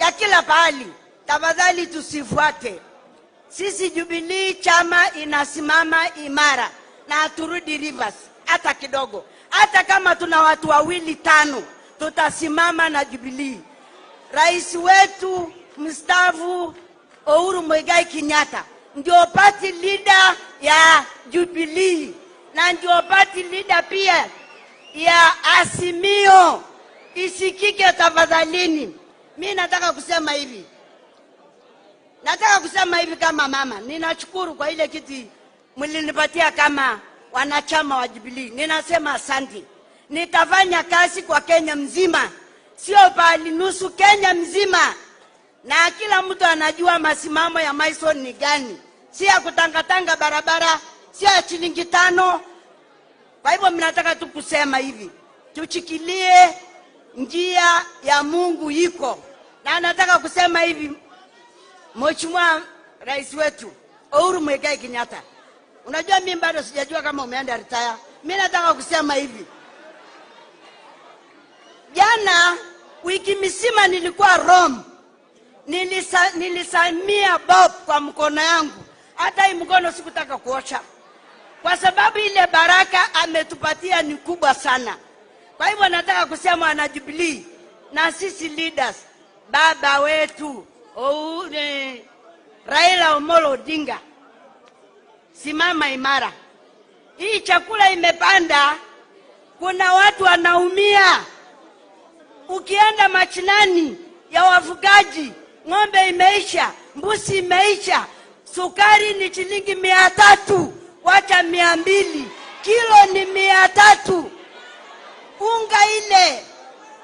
ya kila pahali, tafadhali tusifuate. Sisi Jubilee chama inasimama imara na haturudi reverse hata kidogo. Hata kama tuna watu wawili tano, tutasimama na Jubilee. Rais wetu mstaafu Uhuru Muigai Kenyatta ndio party leader ya Jubilee na ndio party leader pia ya Azimio. Isikike tafadhalini. Mi nataka kusema hivi, nataka kusema hivi kama mama, ninashukuru kwa ile kiti mlinipatia kama wanachama wa Jubilee. Ninasema asante. Nitafanya kazi kwa Kenya mzima, sio pahali nusu, Kenya mzima, na kila mtu anajua masimamo ya Maison ni gani, si ya kutangatanga barabara, si ya shilingi 5. Kwa hivyo mnataka tu kusema hivi, tushikilie njia ya Mungu iko, na nataka kusema hivi, Mheshimiwa Rais wetu Uhuru Muigai Kenyatta, unajua mimi bado sijajua kama umeenda retire. Mimi nataka kusema hivi, jana wiki mzima nilikuwa Rome, nilisamia Bob kwa mkono yangu, hata hii mkono sikutaka kuosha kwa sababu ile baraka ametupatia ni kubwa sana. Kwa hivyo nataka kusema wana Jubilee na sisi leaders, baba wetu Raila Amolo Odinga, simama imara. Hii chakula imepanda, kuna watu wanaumia. Ukienda machinani ya wafugaji, ng'ombe imeisha, mbuzi imeisha, sukari ni shilingi 300, wacha 200, kilo ni 300.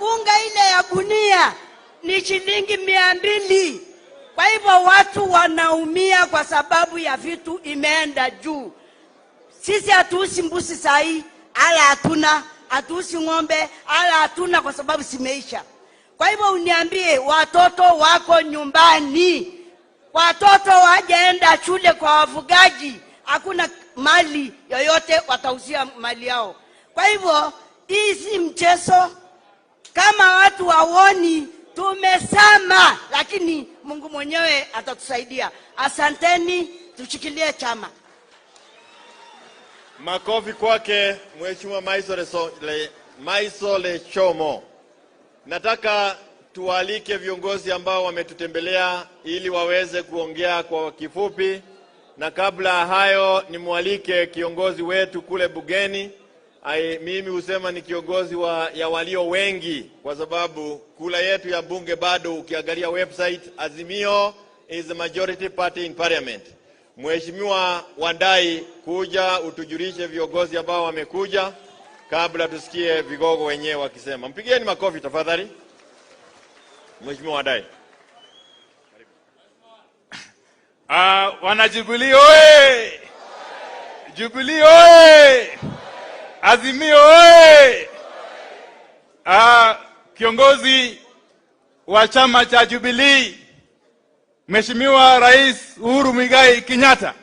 Unga ile ya gunia ni shilingi 200. Kwa hivyo watu wanaumia kwa sababu ya vitu imeenda juu. Sisi hatuuzi mbuzi sahi, ala hatuna, hatuuzi ng'ombe, ala hatuna kwa sababu zimeisha. Kwa hivyo uniambie, watoto wako nyumbani, watoto wajaenda shule kwa wafugaji, hakuna mali yoyote watauzia mali yao. Kwa hivyo hii si mchezo. Kama watu waoni tumesama, lakini Mungu mwenyewe atatusaidia. Asanteni, tushikilie chama. Makofi kwake Mheshimiwa Maiso Lechomo. Nataka tuwaalike viongozi ambao wametutembelea ili waweze kuongea kwa kifupi, na kabla ya hayo nimwalike kiongozi wetu kule bungeni. Mimi husema ni kiongozi ya walio wengi, kwa sababu kura yetu ya bunge bado, ukiangalia website, Azimio is the majority party in parliament. Mheshimiwa Wandayi, kuja utujulishe viongozi ambao wamekuja kabla tusikie vigogo wenyewe wakisema. Mpigieni makofi tafadhali. Mheshimiwa Wandayi. Wana Jubilee oye! Jubilee oye! Azimio oye! Kiongozi wa chama cha Jubilee Mheshimiwa Rais Uhuru Muigai Kenyatta,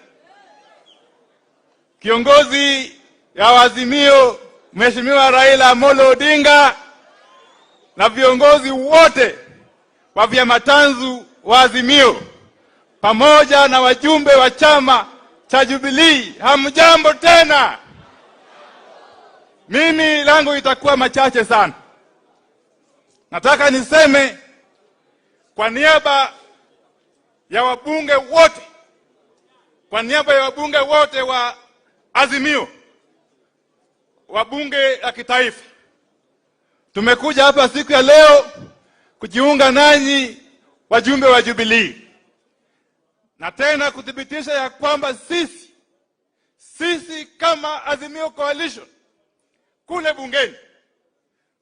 kiongozi ya Azimio Mheshimiwa Raila Amolo Odinga na viongozi wote wa vyama tanzu wa Azimio pamoja na wajumbe wa chama cha Jubilee, hamjambo tena. Mimi langu itakuwa machache sana. Nataka niseme kwa niaba ya wabunge wote, kwa niaba ya wabunge wote wa Azimio, wabunge la kitaifa, tumekuja hapa siku ya leo kujiunga nanyi wajumbe wa Jubilee, na tena kuthibitisha ya kwamba sisi kama Azimio Coalition kule bungeni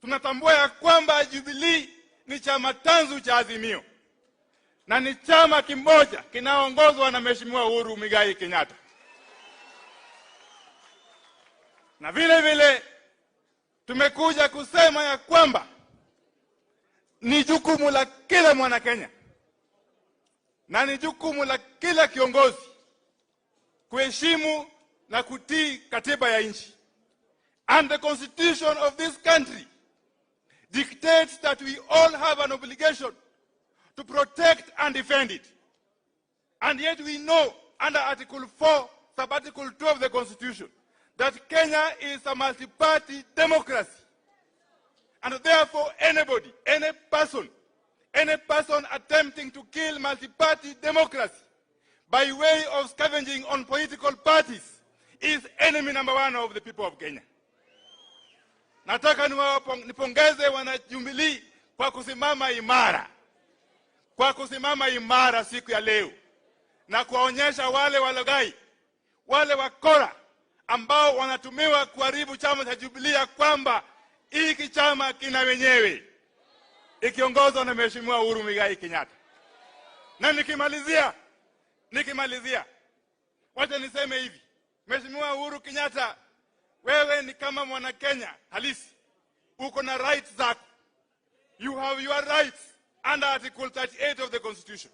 tunatambua ya kwamba Jubilee ni chama tanzu cha Azimio na ni chama kimoja kinaongozwa na Mheshimiwa Uhuru Muigai Kenyatta. Na vile vile tumekuja kusema ya kwamba ni jukumu la kila mwana Kenya na ni jukumu la kila kiongozi kuheshimu na kutii katiba ya nchi. And the constitution of this country dictates that we all have an obligation to protect and defend it. And yet we know under Article 4, Sub-Article 2 of the Constitution, that Kenya is a multi-party democracy. And therefore anybody, any person attempting to kill multi-party democracy by way of scavenging on political parties is enemy number one of the people of Kenya. Nataka nipongeze wanajubilee kwa kusimama imara siku ya leo na kuwaonyesha wale walaghai, wale wakora ambao wanatumiwa kuharibu chama cha Jubilee kwamba hiki chama kina wenyewe, ikiongozwa na Mheshimiwa Uhuru Muigai Kenyatta. Na nikimalizia, wacha niseme hivi, Mheshimiwa Uhuru Kenyatta, wewe ni kama mwana Kenya halisi, uko na rights zako. You have your rights under Article 38 of the Constitution.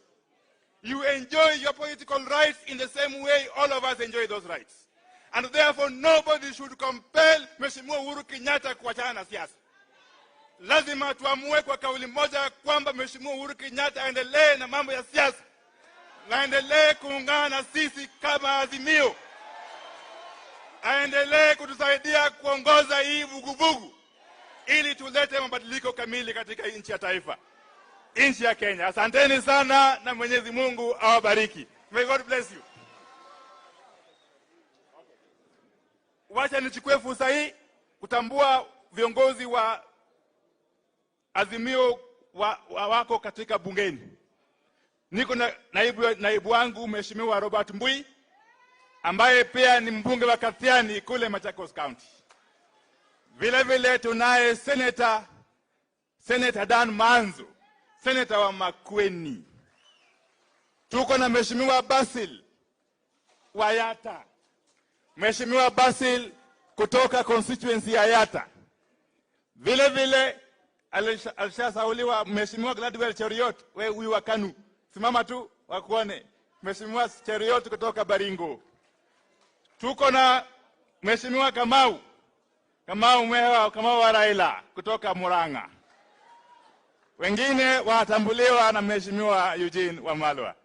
You enjoy your political rights in the same way all of us enjoy those rights. And therefore nobody should compel Mheshimiwa Uhuru Kenyatta kuachana na siasa. Lazima tuamue kwa kauli moja kwamba Mheshimiwa Uhuru Kenyatta aendelee na mambo ya siasa na aendelee kuungana na sisi kama Azimio, aendelee kutusaidia kuongoza hii vuguvugu ili tulete mabadiliko kamili katika nchi ya taifa, nchi ya Kenya. Asanteni sana na Mwenyezi Mungu awabariki. May God bless you. Wacha nichukue fursa hii kutambua viongozi wa Azimio wako katika bungeni. Niko na naibu wangu Mheshimiwa Robert Mbui ambaye pia ni mbunge wa Kathiani kule Machakos County. Vile vile tunaye Senator Dan Maanzo, Senator wa Makueni. Tuko na Mheshimiwa Basil wa Yatta. Mheshimiwa Basil kutoka constituency ya Yatta. Vile vile alishasauliwa Mheshimiwa Gladwell Cheruiyot, wewe huyu wa KANU. Simama tu wakuone. Mheshimiwa Cheruiyot kutoka Baringo. Tuko na Mheshimiwa Kamau Mwewa, Kamau wa Raila kutoka Murang'a. Wengine watambuliwa na Mheshimiwa Eugene Wamalwa.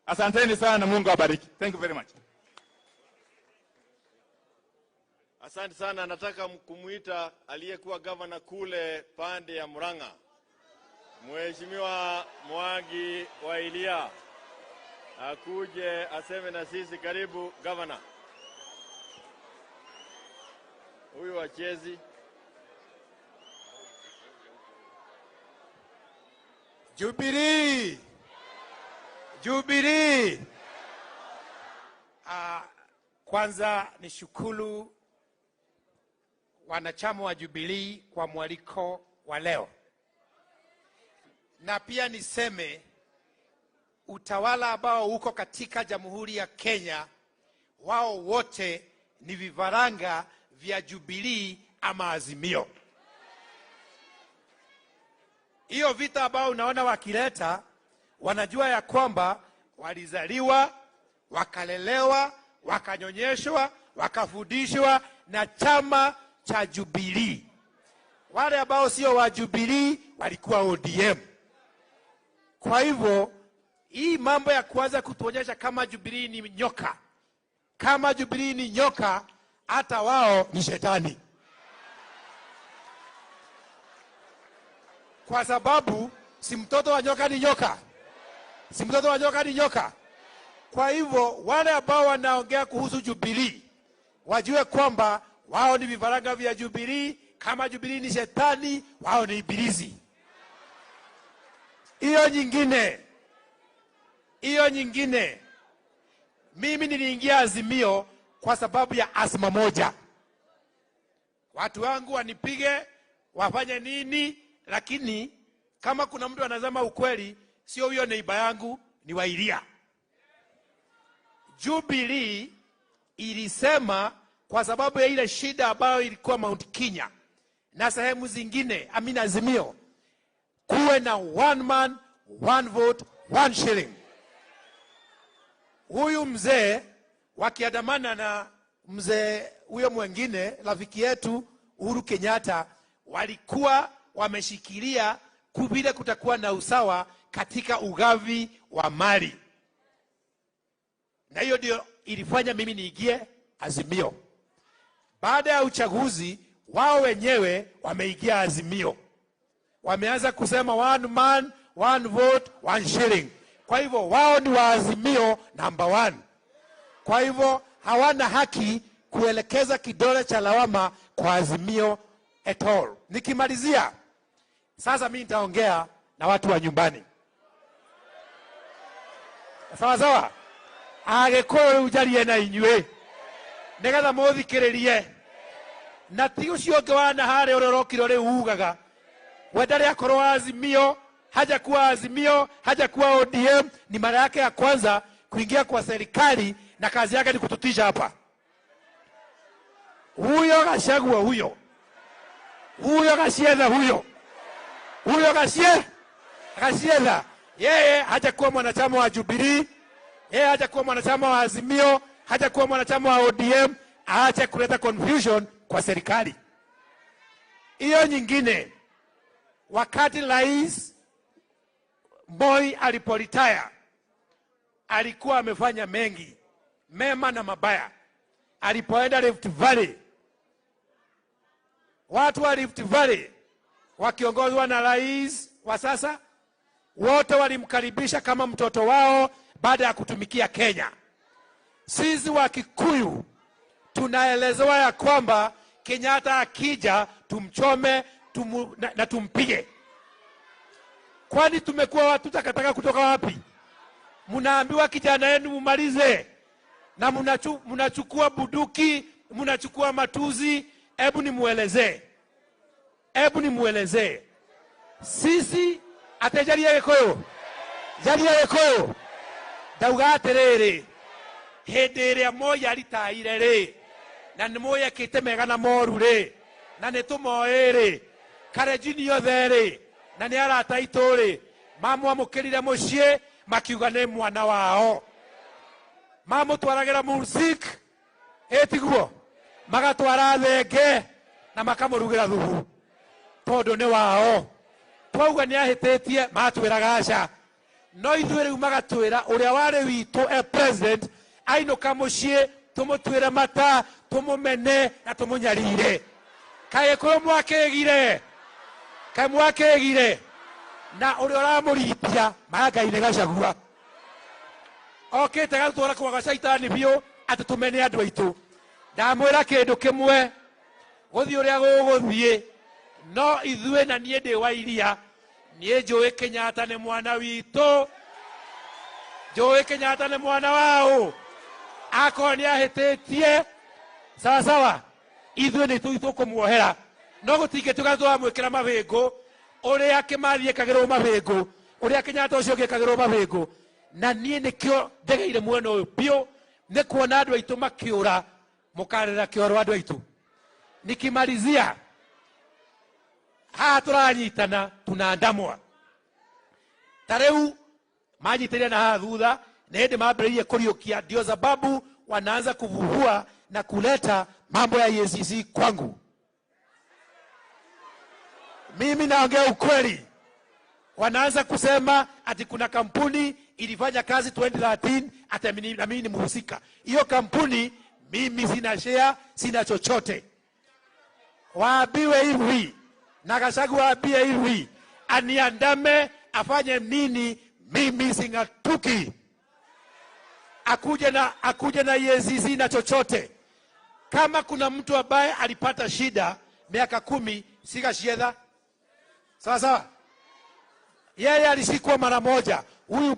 Asanteni sana, Mungu awabariki. Thank you very much. Asante sana. Nataka kumuita aliyekuwa gavana kule pande ya Murang'a, Mheshimiwa Mwangi wa Iria, akuje aseme na sisi. Karibu, gavana. Huyu wachezi. Jubilee! Jubilee! Kwanza nishukuru wanachama wa Jubilee kwa mwaliko wa leo, na pia niseme utawala ambao uko katika Jamhuri ya Kenya, wao wote ni vifaranga vya Jubilee ama Azimio. Hiyo vita ambao unaona wakileta, wanajua ya kwamba walizaliwa, wakalelewa, wakanyonyeshwa, wakafundishwa na chama cha Jubilee. Wale ambao sio wa Jubilee walikuwa ODM. Kwa hivyo hii mambo ya kuanza kutuonyesha kama Jubilee ni nyoka, kama Jubilee ni nyoka, hata wao ni shetani, kwa sababu si mtoto wa nyoka ni nyoka, si mtoto wa nyoka ni nyoka. Kwa hivyo wale ambao wanaongea kuhusu Jubilee wajue kwamba wao ni vifaranga vya Jubilee. Kama Jubilee ni shetani, wao ni ibilisi. Hiyo nyingine, mimi niliingia Azimio kwa sababu ya azma moja. Watu wangu wanipige wafanye nini, lakini kama kuna mtu anasema ukweli, sio huyo neighbour yangu, ni wa Iria. Jubilee ilisema kwa sababu ya ile shida ambayo ilikuwa Mount Kenya na sehemu zingine, amina, Azimio kuwe na one man, one vote, one shilling. Huyu mzee wakiandamana na mzee huyo mwengine rafiki yetu Uhuru Kenyatta walikuwa wameshikilia vile kutakuwa na usawa katika ugavi wa mali. Na hiyo ndio ilifanya mimi niingie Azimio. Baada ya uchaguzi wao wenyewe wameingia Azimio. Wameanza kusema one man, one vote, one shilling. Kwa hivyo wao ni wa Azimio number 1. Kwa hivyo hawana haki kuelekeza kidole cha lawama kwa Azimio at all. Nikimalizia sasa, mimi nitaongea na watu wa nyumbani. Sawa sawa? Agĩkũyũ rĩu njarie na inyuĩ nĩgetha mũthikĩrĩrie, na ti ũcio ũngĩ wa na harĩa ũrĩa ũrokire rĩu ugaga we ndarĩ akorwo Azimio, hajakuwa Azimio, hajakuwa ODM. Ni mara yake ya kwanza kuingia kwa serikali na kazi yake ni kututisha hapa. Huyo Gachagua huyo, huyo Gachietha huyo, huyo Gachietha, yeye hajakuwa mwanachama wa Jubilee, yeye hajakuwa mwanachama wa Azimio, hajakuwa mwanachama wa ODM. Aache kuleta confusion kwa serikali. Hiyo nyingine, wakati Rais Moi alipolitaya alikuwa amefanya mengi mema na mabaya. Alipoenda Rift Valley, watu wa Rift Valley wakiongozwa na rais wa sasa wote walimkaribisha kama mtoto wao baada ya kutumikia Kenya. Sisi wa Kikuyu tunaelezewa ya kwamba Kenyatta akija tumchome na tumpige. Kwani tumekuwa watu takataka kutoka wapi? Mnaambiwa kijana yenu mumalize, na mnachukua buduki, mnachukua matuzi. Hebu nimuelezee, hebu nimuelezee. Sisi atejaria Gikuyu, jaria Gikuyu, ndauga atiriri, hindi iria Moi aritaire ri, na ni Moi ekite mega na moru ri, na ni tumoĩ ri, Kalenjin othe ri, na ni arata aitũ ri, mamwamũkĩrire mũciĩ makiuga nĩ mwana wao. Mamũtwaragĩra mursik, ĩtiguo, magatwara thenge na makamũrugĩra thubu tondũ nĩ wao. Twauga nĩ ahĩtĩtie, matwĩraga aca. No ithuĩ rĩu magatwĩra ũrĩa warĩ witũ e president ainũka mũciĩ tũmũtuĩre mata, tũmũmene na tũmũnyarire. Kaĩ Gĩkũyũ mwakĩgire? Kaĩ mwakĩgire? Na ũrĩa ũramũritia maya Ngai nĩ Gachagua. Okĩte gatwara kwaga caitani biũ atĩ tũmene andũ aitũ. Ndamwĩra kĩndũ kĩmwe, gũthiĩ ũrĩa gũgũthiĩ, no ithuĩ na niĩ ndĩ wa iria, niĩ njũĩ Kenyatta nĩ mwana witũ, njũĩ Kenyatta nĩ mwana waũ. Akorwo nĩ ahĩtĩtie, sawa sawa, ithuĩ nĩ tũkũmuohera, no gũtingĩtuĩka twamwĩkĩra mabĩngũ ũrĩa Kĩmathi ekagĩrwo mabĩngũ, ũrĩa Kenyatta ũcio ũngĩ ekagĩrwo mabĩngũ. Na niĩ nĩkĩo ndegeire mwena ũyũ biũ, nĩ kuona andũ aitũ makĩũra, mũkarĩra kĩoro andũ aitũ. Nikimalizia haha tũranyitana, tunaandamwa. Ta rĩu manyitĩrĩre na haha thutha, na hĩndĩ mambĩrĩirie kũriũkia, ndio sababu wanaanza kuvuhua na kuleta mambo ya EACC kwangu. Mimi naongea ukweli. Wanaanza kusema ati kuna kampuni ilifanya kazi 2013, ati na mimi ni mhusika. Hiyo kampuni mimi sina share, sina chochote. Waambiwe hivi, na Gachagua waambie hivi, aniandame afanye nini, mimi sing'atuki. Akuje na EACC na chochote. Kama kuna mtu ambaye alipata shida miaka 10, si Gachietha. Sawa sawa? Yeye alishikwa mara moja. Huyu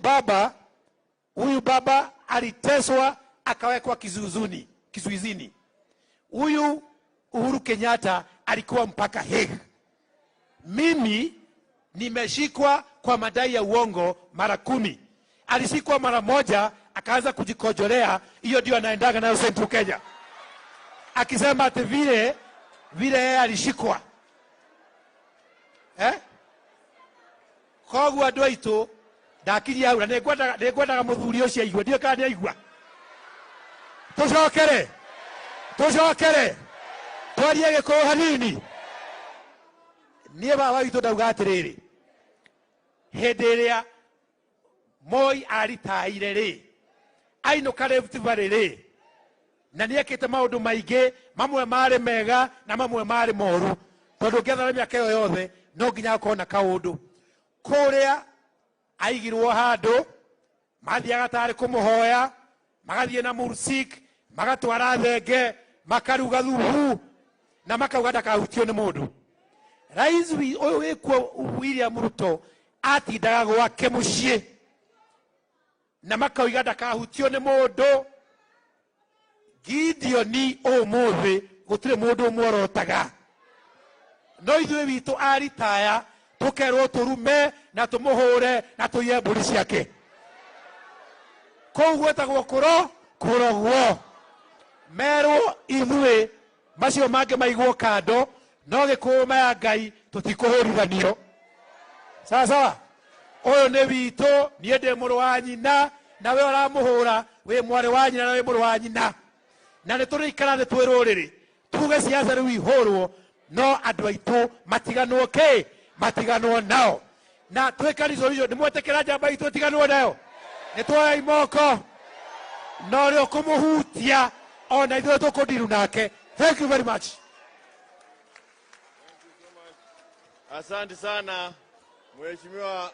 baba aliteswa akawekwa kizuizini. Huyu Uhuru Kenyatta alikuwa mpaka Hague. Mimi nimeshikwa kwa madai ya uongo mara 10. Alishikwa mara moja akaanza kujikojolea, hiyo ndio anaendaga nayo Central Kenya. Akisema ati vile yeye alishikwa. Koguo andũ aitũ ndakiria hau, na nĩngwendaga mũthuri ũcio aigue, ndiũĩ kana nĩaigua. Tũcokere, tũcokere, twarie Gĩkũyũ hanini. Niĩ baba witũ ndauga atĩrĩrĩ, hĩndĩ ĩrĩa Moi aritaire rĩ, ainũka Rift Valley rĩ, na nĩekĩte maũndũ maingĩ, mamwe marĩ mega na mamwe marĩ moru, tondũ ũngĩathana mĩaka ĩyo yothe no nginya akorwo na kaũndũ. Kũrĩa aigirwo handũ, mathiaga tarĩ kũmũhoya, magathiĩ na mursik, magatwara thenge, makaruga thubu na makauga ndakahutio nĩ mũndũ. Rais ũyũ wĩkuo William Ruto atindaga gwake mũciĩ na makauga ndakahutio nĩ mũndũ. Gideoni ũmũthĩ gũtirĩ mũndũ ũmuorotaga, no ithuĩ witũ aritaya tũkerwo tũrume na tũmũhũre na tũiye mbũri ciake. Kũu gwĩtagwo kũrogwo. Merwo ithuĩ macio mangĩ maigwo kando, no gĩkũma ya Ngai tũtikũhũrithanio. Sawa sawa. Ũyũ nĩ witũ, niĩ ndĩ mũrũ wa nyina, na we ũramũhũra wĩ mwarĩ wa nyina na wĩ mũrũ wa nyina. Na nĩ tũrĩikara thĩ twĩ rũrĩrĩ tuge siasa rĩu ihũrwo, no andũ aitũ matiganwo kĩ? Matiganwo nao. Na twĩka resolution, nĩ mwetĩkĩra njamba itũ ĩtiganwo nayo? Nĩ tuoya imoko na ũrĩa ũkũmũhutia ona ithuĩ tũkũndiru nake. Thank you very much. Asante sana Mheshimiwa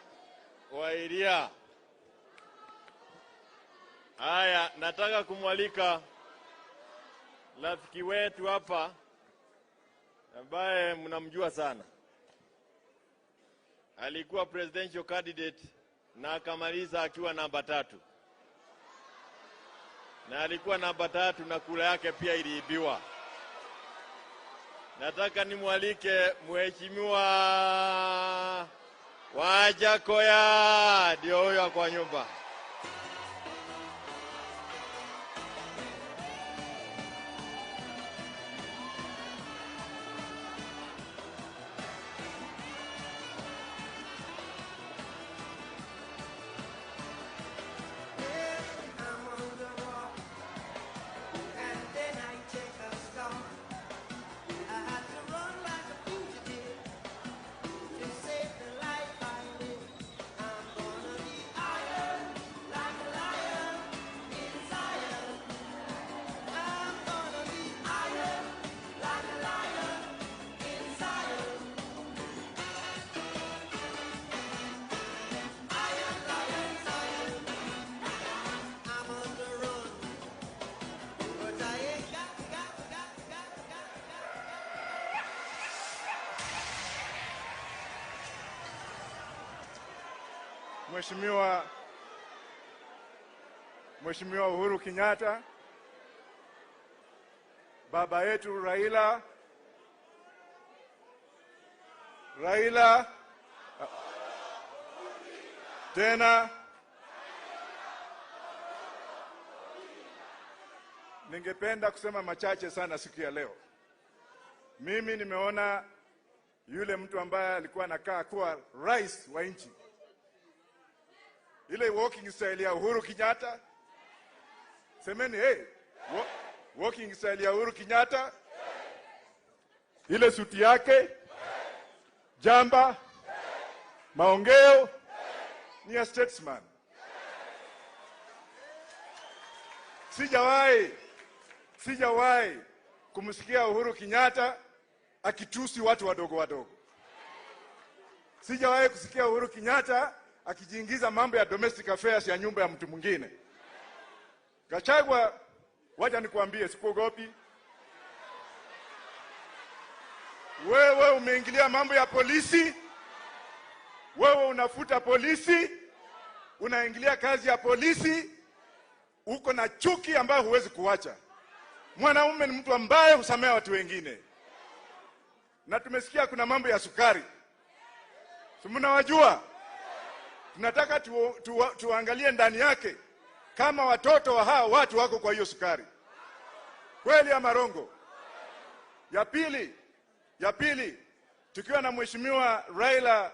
Wairia. Haya, nataka kumwalika rafiki wetu hapa ambaye mnamjua sana. Alikuwa presidential candidate na akamaliza akiwa namba 3. Na alikuwa namba 3 na kura yake pia iliibiwa. Nataka nimwalike Mheshimiwa Wajackoyah, ndio huyo kwa nyumba. Mheshimiwa Uhuru Kenyatta, baba yetu Raila, Raila tena, ningependa kusema machache sana siku ya leo. Mimi nimeona yule mtu ambaye alikuwa anakaa kuwa rais wa nchi, ile walking style ya Uhuru Kenyatta. Semeni hey, walking style ya Uhuru Kenyatta, ile suti yake, jamba, maongeo ni ya statesman. Sijawahi kumsikia Uhuru Kenyatta akitusi watu wadogo wadogo. Sijawahi kusikia Uhuru Kenyatta akijiingiza mambo ya domestic affairs ya nyumba ya mtu mwingine. Gachagua, wacha nikuambie, sikuogopi. Wewe umeingilia mambo ya polisi, wewe unafuta polisi, unaingilia kazi ya polisi, uko na chuki ambayo huwezi kuacha. Mwanaume ni mtu ambaye husamea watu wengine. Na tumesikia kuna mambo ya sukari. Si mnawajua? Tunataka tuangalie ndani yake kama watoto wa hawa watu wako kwa hiyo sukari. Kweli ama rongo? Ya pili, tukiwa na Mheshimiwa Raila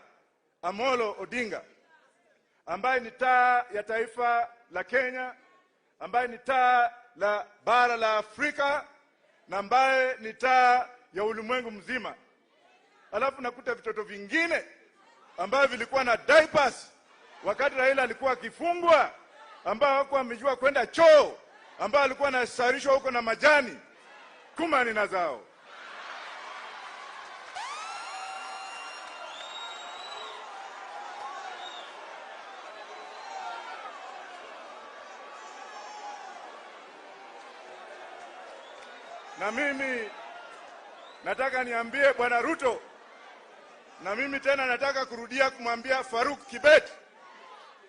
Amolo Odinga ambaye ni taa ya taifa la Kenya, ambaye ni taa la bara la Afrika na ambaye ni taa ya ulimwengu mzima. Alafu nakuta vitoto vingine ambavyo vilikuwa na diapers wakati Raila alikuwa akifungwa, ambao hawakuwa wamejua kwenda choo, ambao alikuwa anasarishwa huko na majani kumani na zao. Na mimi nataka niambie Bwana Ruto, na mimi tena nataka kurudia kumwambia Faruk Kibet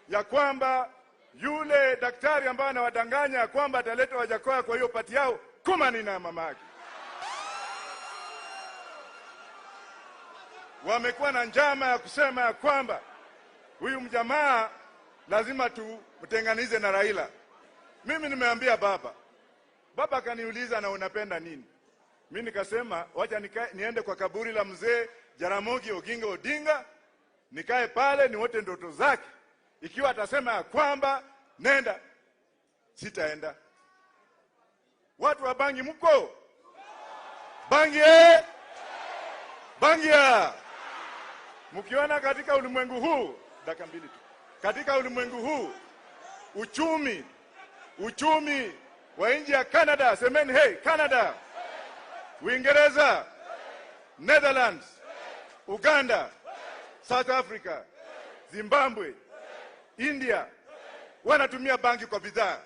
ya kwamba yule daktari ambaye anawadanganya kwamba ataleta Wajakoya kwa hiyo pati yao, kumani na mama yake. Wamekuwa na njama ya kusema ya kwamba huyu mjamaa lazima tumtenganize na Raila. Mimi nimeambia baba. Baba akaniuliza, na unapenda nini? Mimi nikasema wacha niende kwa kaburi la mzee Jaramogi Oginga Odinga, nikae pale niwote ndoto zake. Ikiwa atasema ya kwamba nenda, sitaenda. Watu wa Bangi mko? Bangi Bangi ya. Mkiona katika ulimwengu huu, dakika mbili tu. Katika ulimwengu huu uchumi wa nchi ya Canada, semeni hey, Canada, Uingereza, Netherlands, Uganda, South Africa, Zimbabwe, India, wanatumia bangi kwa bidhaa.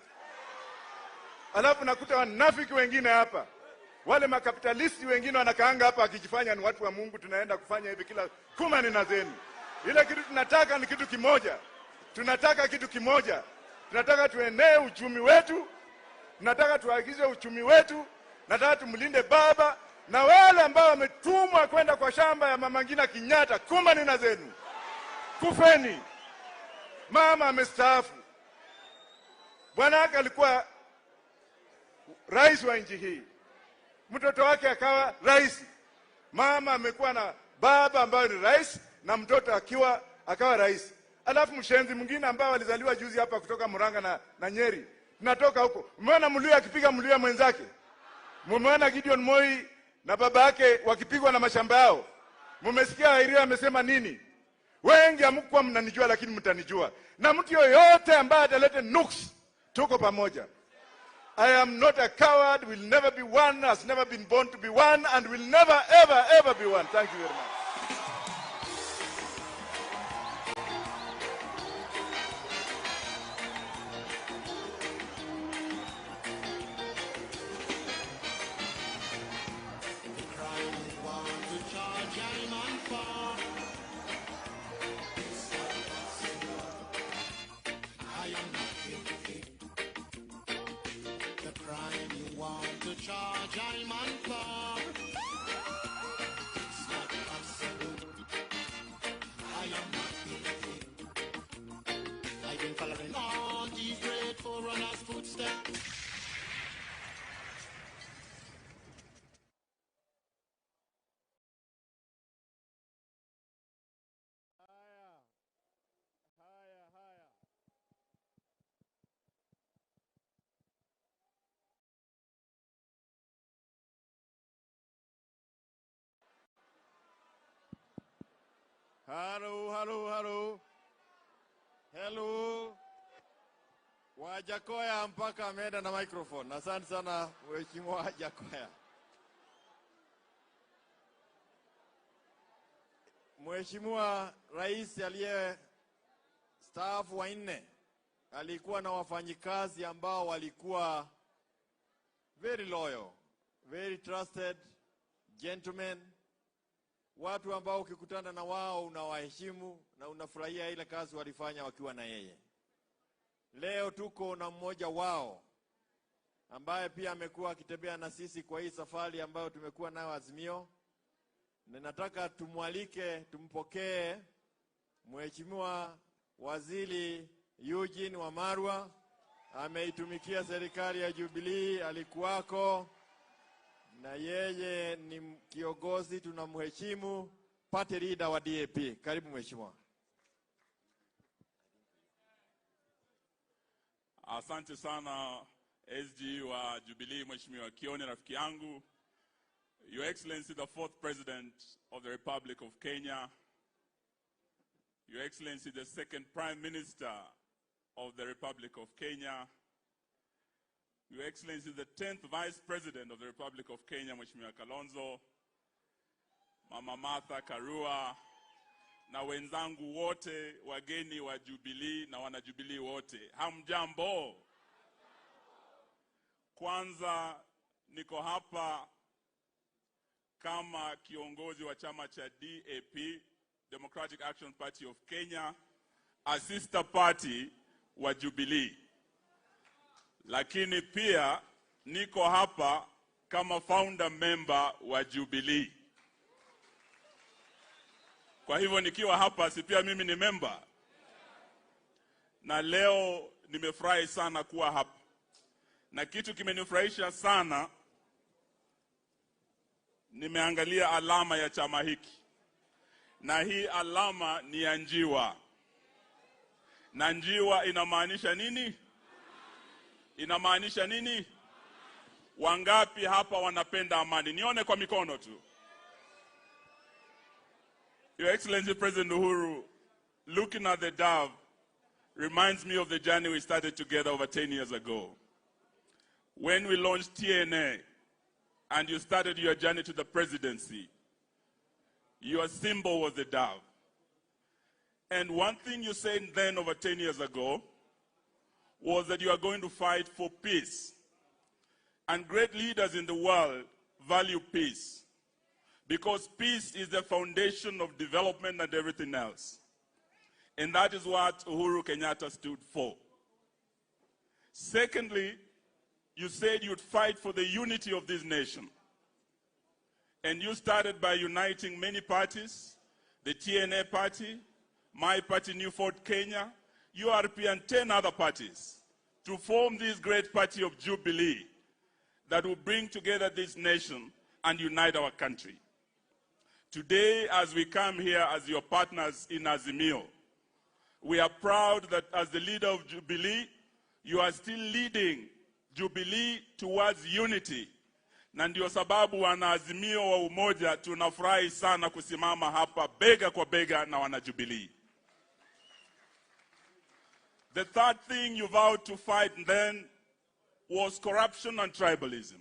Alafu nakuta wanafiki wengine hapa, wale makapitalisti wengine wanakaanga hapa akijifanya ni watu wa Mungu, tunaenda kufanya hivi kila kumani na zenu. Ile kitu tunataka ni kitu kimoja. Tunataka kitu kimoja. Tunataka tuenee uchumi wetu. Nataka tuagize uchumi wetu. Nataka tumlinde baba na wale ambao wametumwa kwenda kwa shamba ya Mama Ngina Kenyatta, kumani na zenu. Kufeni. Mama amestaafu. Bwana wake alikuwa rais wa nchi hii. Mtoto wake akawa rais. Mama amekuwa na baba ambaye ni rais na mtoto akawa rais. Alafu mshenzi mwingine ambao alizaliwa juzi hapa kutoka Murang'a na Nyeri. Tunatoka huko. Umeona Mluya akipiga Mluya mwenzake? Mumeona Gideon Moi na baba yake wakipigwa na mashamba yao? Mumesikia Airia amesema nini? Wengi hamkuwa mnanijua lakini mtanijua. Na mtu yoyote ambaye ataleta nuks, tuko pamoja. I am not a coward, will never be one, has never been born to be one, and will never ever ever be one. Thank you very much. Hello, hello, hello. Hello. Wajakoya mpaka ameenda na microphone. Asante sana Mheshimiwa Wajakoya. Mheshimiwa Rais aliye staafu wa 4 alikuwa na wafanyikazi ambao walikuwa very loyal, very trusted gentlemen. Watu ambao ukikutana na wao unawaheshimu na unafurahia ile kazi walifanya wakiwa na yeye. Leo tuko na mmoja wao ambaye pia amekuwa akitembea na sisi kwa hii safari ambayo tumekuwa nayo Azimio. Na nataka tumwalike, tumpokee Mheshimiwa Waziri Eugene Wamalwa. Ameitumikia serikali ya Jubilee, alikuwako. Na yeye ni kiongozi tunamheshimu, party leader wa DAP. Karibu mheshimiwa. Asante sana SG wa Jubilee, Mheshimiwa Kioni, rafiki yangu. Your Excellency, the fourth President of the Republic of Kenya, Your Excellency, the second Prime Minister of the Republic of Kenya, Your Excellency, the 10th Vice President of the Republic of Kenya, Mheshimiwa Kalonzo, Mama Martha Karua, na wenzangu wote wageni wa Jubilee na wana Jubilee wote, hamjambo? Kwanza niko hapa kama kiongozi wa chama cha DAP, Democratic Action Party of Kenya, a sister party wa Jubilee, lakini pia niko hapa kama founder member wa Jubilee. Kwa hivyo nikiwa hapa, si pia mimi ni member? Na leo nimefurahi sana kuwa hapa, na kitu kimenifurahisha sana, nimeangalia alama ya chama hiki, na hii alama ni ya njiwa, na njiwa inamaanisha nini? Inamaanisha nini? Wangapi hapa wanapenda amani? Nione kwa mikono tu. Your Excellency President Uhuru, looking at the dove reminds me of the journey we started together over 10 years ago. When we launched TNA and you started your journey to the presidency, your symbol was the dove. And one thing you said then over 10 years ago was that you are going to fight for peace. And great leaders in the world value peace because peace is the foundation of development and everything else. And that is what Uhuru Kenyatta stood for. Secondly, you said you'd fight for the unity of this nation. And you started by uniting many parties, the TNA party, my party, New Ford Kenya, URP, and 10 other parties, to form this great party of Jubilee that will bring together this nation and unite our country. Today, as we come here as your partners in Azimio, we are proud that as the leader of Jubilee, you are still leading Jubilee towards unity. Na ndio sababu wanaazimio wa umoja tunafurahi sana kusimama hapa bega kwa bega na wana Jubilee. The third thing you vowed to fight then was corruption and tribalism.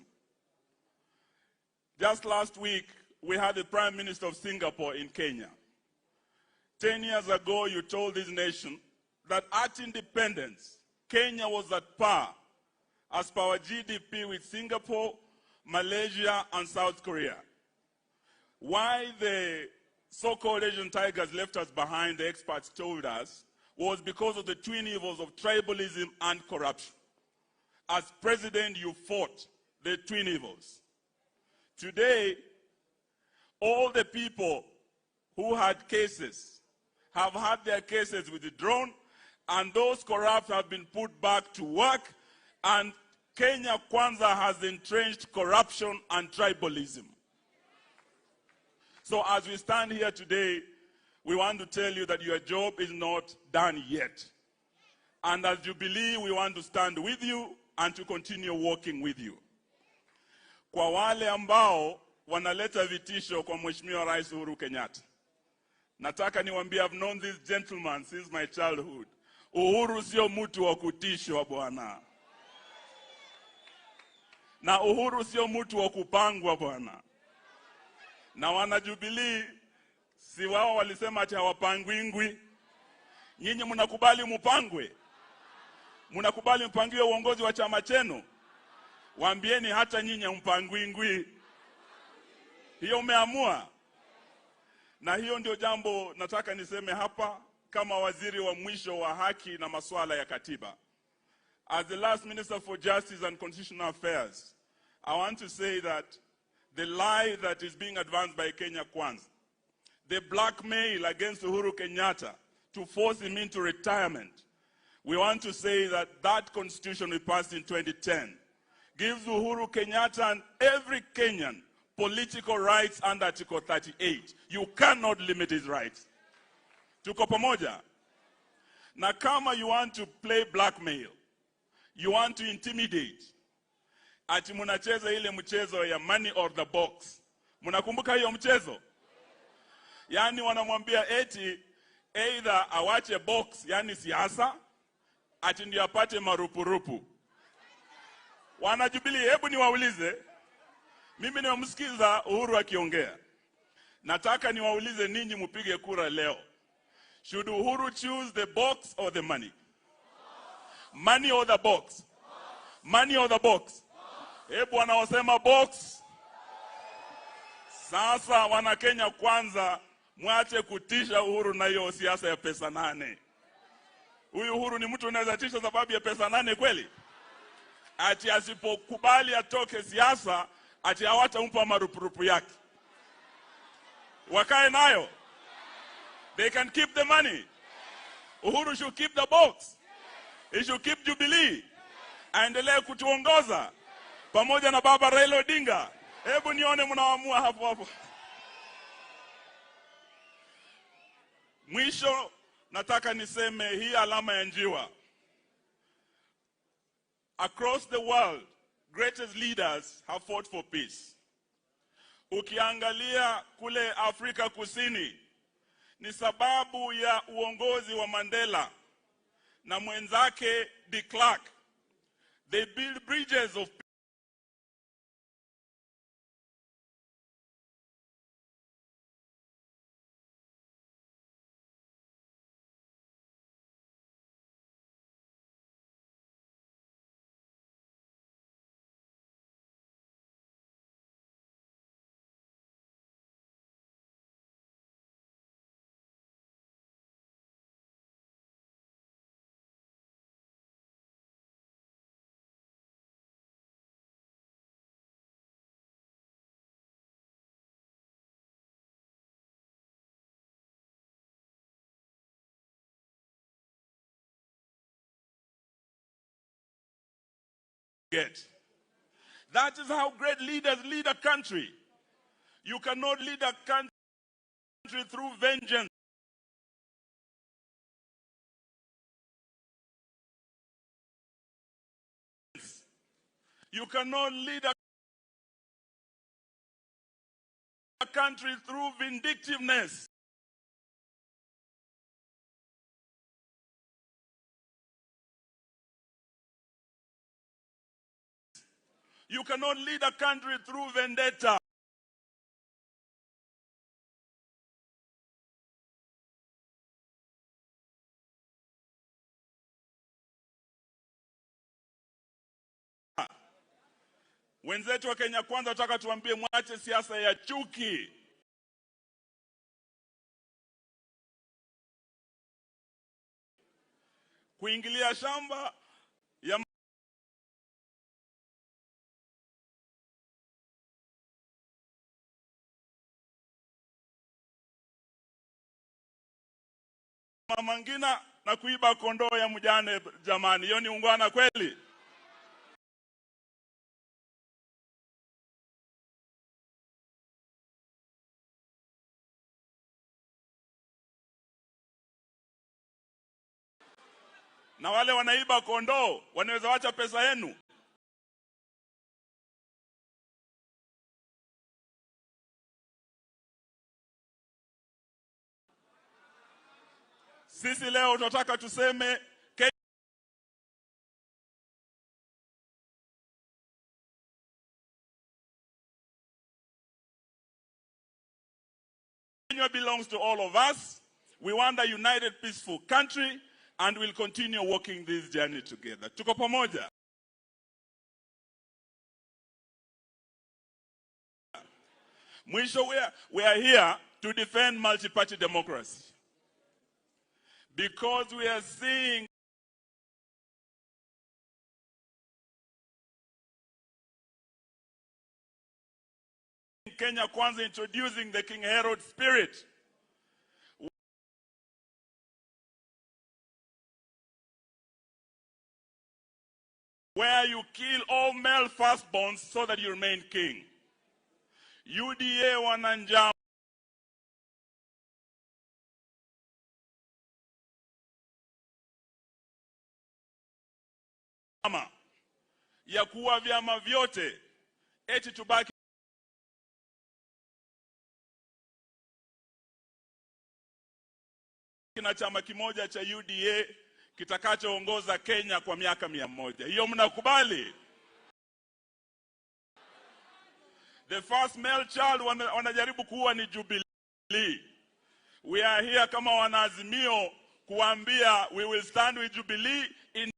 Just last week, we had the Prime Minister of Singapore in Kenya. 10 years ago, you told this nation that at independence, Kenya was at par as per our GDP with Singapore, Malaysia, and South Korea. Why the so-called Asian tigers left us behind, the experts told us, was because of the twin evils of tribalism and corruption. As president, you fought the twin evils. Today, all the people who had cases have had their cases withdrawn, and those corrupt have been put back to work, and Kenya Kwanza has entrenched corruption and tribalism. So as we stand here today, we want to tell you that your job is not done yet. And as Jubilee, we want to stand with you and to continue working with you. Kwa wale ambao wanaleta vitisho kwa Mheshimiwa Rais Uhuru Kenyatta, nataka niwaambie, I've known this gentleman since my childhood. Uhuru sio mtu wa kutishwa, bwana, na Uhuru sio mtu wa kupangwa, bwana. Na wana Jubilee, si wao walisema ati hawapangwingwi? Nyinyi mnakubali mupangwe? Mnakubali mpangiwe uongozi wa chama chenu? Waambieni hata nyinyi hampangwingwi. Hiyo umeamua. Na hiyo ndio jambo nataka niseme hapa kama waziri wa mwisho wa haki na masuala ya katiba. As the last Minister for Justice and Constitutional Affairs, I want to say that the lie that is being advanced by Kenya Kwanza, the blackmail against Uhuru Kenyatta to force him into retirement, we want to say that that constitution we passed in 2010 gives Uhuru Kenyatta and every Kenyan political rights under Article 38. You cannot limit his rights. Tuko pamoja? Na kama you want to play blackmail, you want to intimidate, ati munacheza ile mchezo ya money or the box. Mnakumbuka hiyo mchezo? Yaani wanamwambia eti either awache box, yani siasa, ati ndio apate marupurupu. Wana Jubilee, hebu niwaulize, mimi nimemsikiza Uhuru akiongea. Nataka niwaulize ninyi mupige kura leo. Should Uhuru choose the box or the money? Money or the box? Money or the box? Hebu wanaosema box. Sasa wana Kenya Kwanza, mwache kutisha Uhuru na hiyo siasa ya pesa nane. Huyu Uhuru ni mtu unaweza tisha sababu ya pesa nane kweli? Ati asipokubali atoke siasa, ati hawatampa marupurupu yake. Wakae nayo. They can keep the money. Uhuru should keep the box. He should keep Jubilee. Aendelee kutuongoza pamoja na baba Raila Odinga. Hebu nione mnaamua hapo hapo. Mwisho nataka niseme hii alama ya njiwa. Across the world, greatest leaders have fought for peace. Ukiangalia kule Afrika Kusini, ni sababu ya uongozi wa Mandela na mwenzake de Klerk. They build bridges of get. That is how great leaders lead a country. You cannot lead a country through vengeance. You cannot lead a country through vindictiveness. You cannot lead a country through vendetta. Wenzetu wa Kenya Kwanza wataka tuambie mwache siasa ya chuki. Kuingilia shamba ya Mama Ngina na kuiba kondoo ya mjane, jamani, hiyo ni ungwana kweli? Na wale wanaiba kondoo wanaweza wacha pesa yenu? Sisi leo tunataka tuseme Kenya belongs to all of us. We want a united, peaceful country, and we'll continue walking this journey together. Tuko pamoja. Mwisho, we are here to defend multi-party democracy. Because we are seeing Kenya Kwanza introducing the King Herod spirit. Where you kill all male firstborns so that you remain king. UDA wana njama ya kuwa vyama vyote eti tubaki na chama kimoja cha UDA kitakachoongoza Kenya kwa miaka 100. Hiyo mnakubali? The first male child wanajaribu kuua ni Jubilee. We are here kama wanaazimio kuambia we will stand with Jubilee in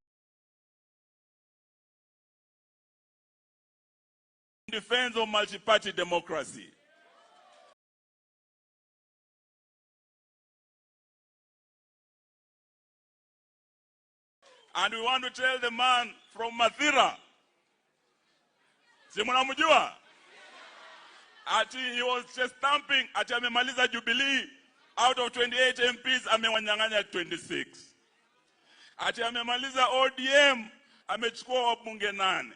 defense of multi-party democracy. And we want to tell the man from Mathira, si mnamjua? Ati he was just stamping, ati amemaliza Jubilee, out of 28 MPs amewanyang'anya 26. Ati amemaliza ODM, amechukua wabunge 8.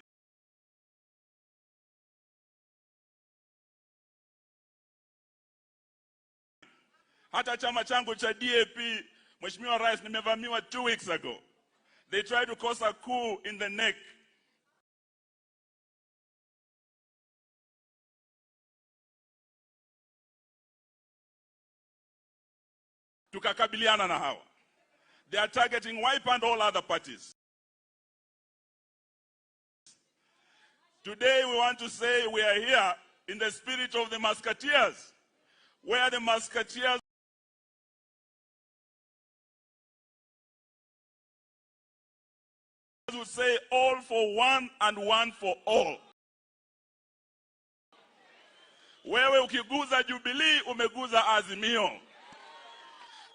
Hata chama changu cha DAP, Mheshimiwa Rais, nimevamiwa 2 weeks ago. They tried to cause a coup in the neck. Tukakabiliana na hawa. They are targeting Wiper and all other parties. Today we want to say we are here in the spirit of the Musketeers, where the Musketeers would say all for one and one for all. Wewe ukiguza Jubilee umeguza Azimio.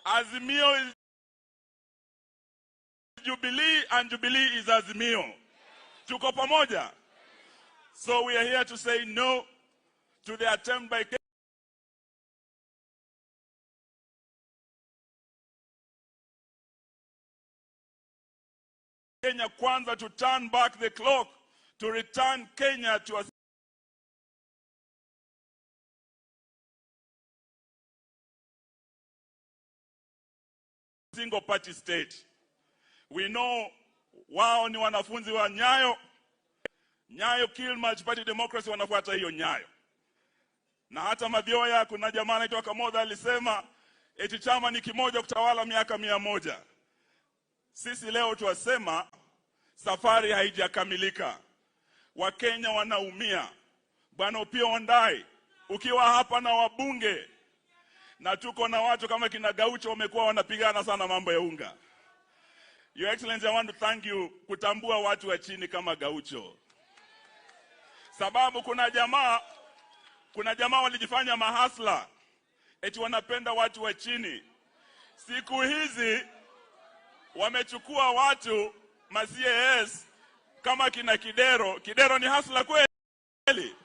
Azimio is Jubilee and Jubilee is Azimio. Tuko pamoja. So we are here to say no to the attempt by Kenya Kwanza to turn back the clock, to return Kenya to a single party state. We know wao ni wanafunzi wa Nyayo. Nyayo kill multi-party democracy, wanafuata hiyo Nyayo. Na hata Mathioya, kuna jamaa anaitwa Kamotha alisema eti chama ni kimoja kutawala miaka 100. Sisi leo tuwasema safari haijakamilika. Wakenya wanaumia. Bwana Opiyo Wandayi, ukiwa hapa na wabunge, na tuko na watu kama kina Gaucho wamekuwa wanapigana sana mambo ya unga. Your Excellency, I want to thank you kutambua watu wa chini kama Gaucho. Sababu kuna jamaa walijifanya mahasla, eti wanapenda watu wa chini. Siku hizi wamechukua watu ma CAS kama kina Kidero. Kidero ni hasla kweli?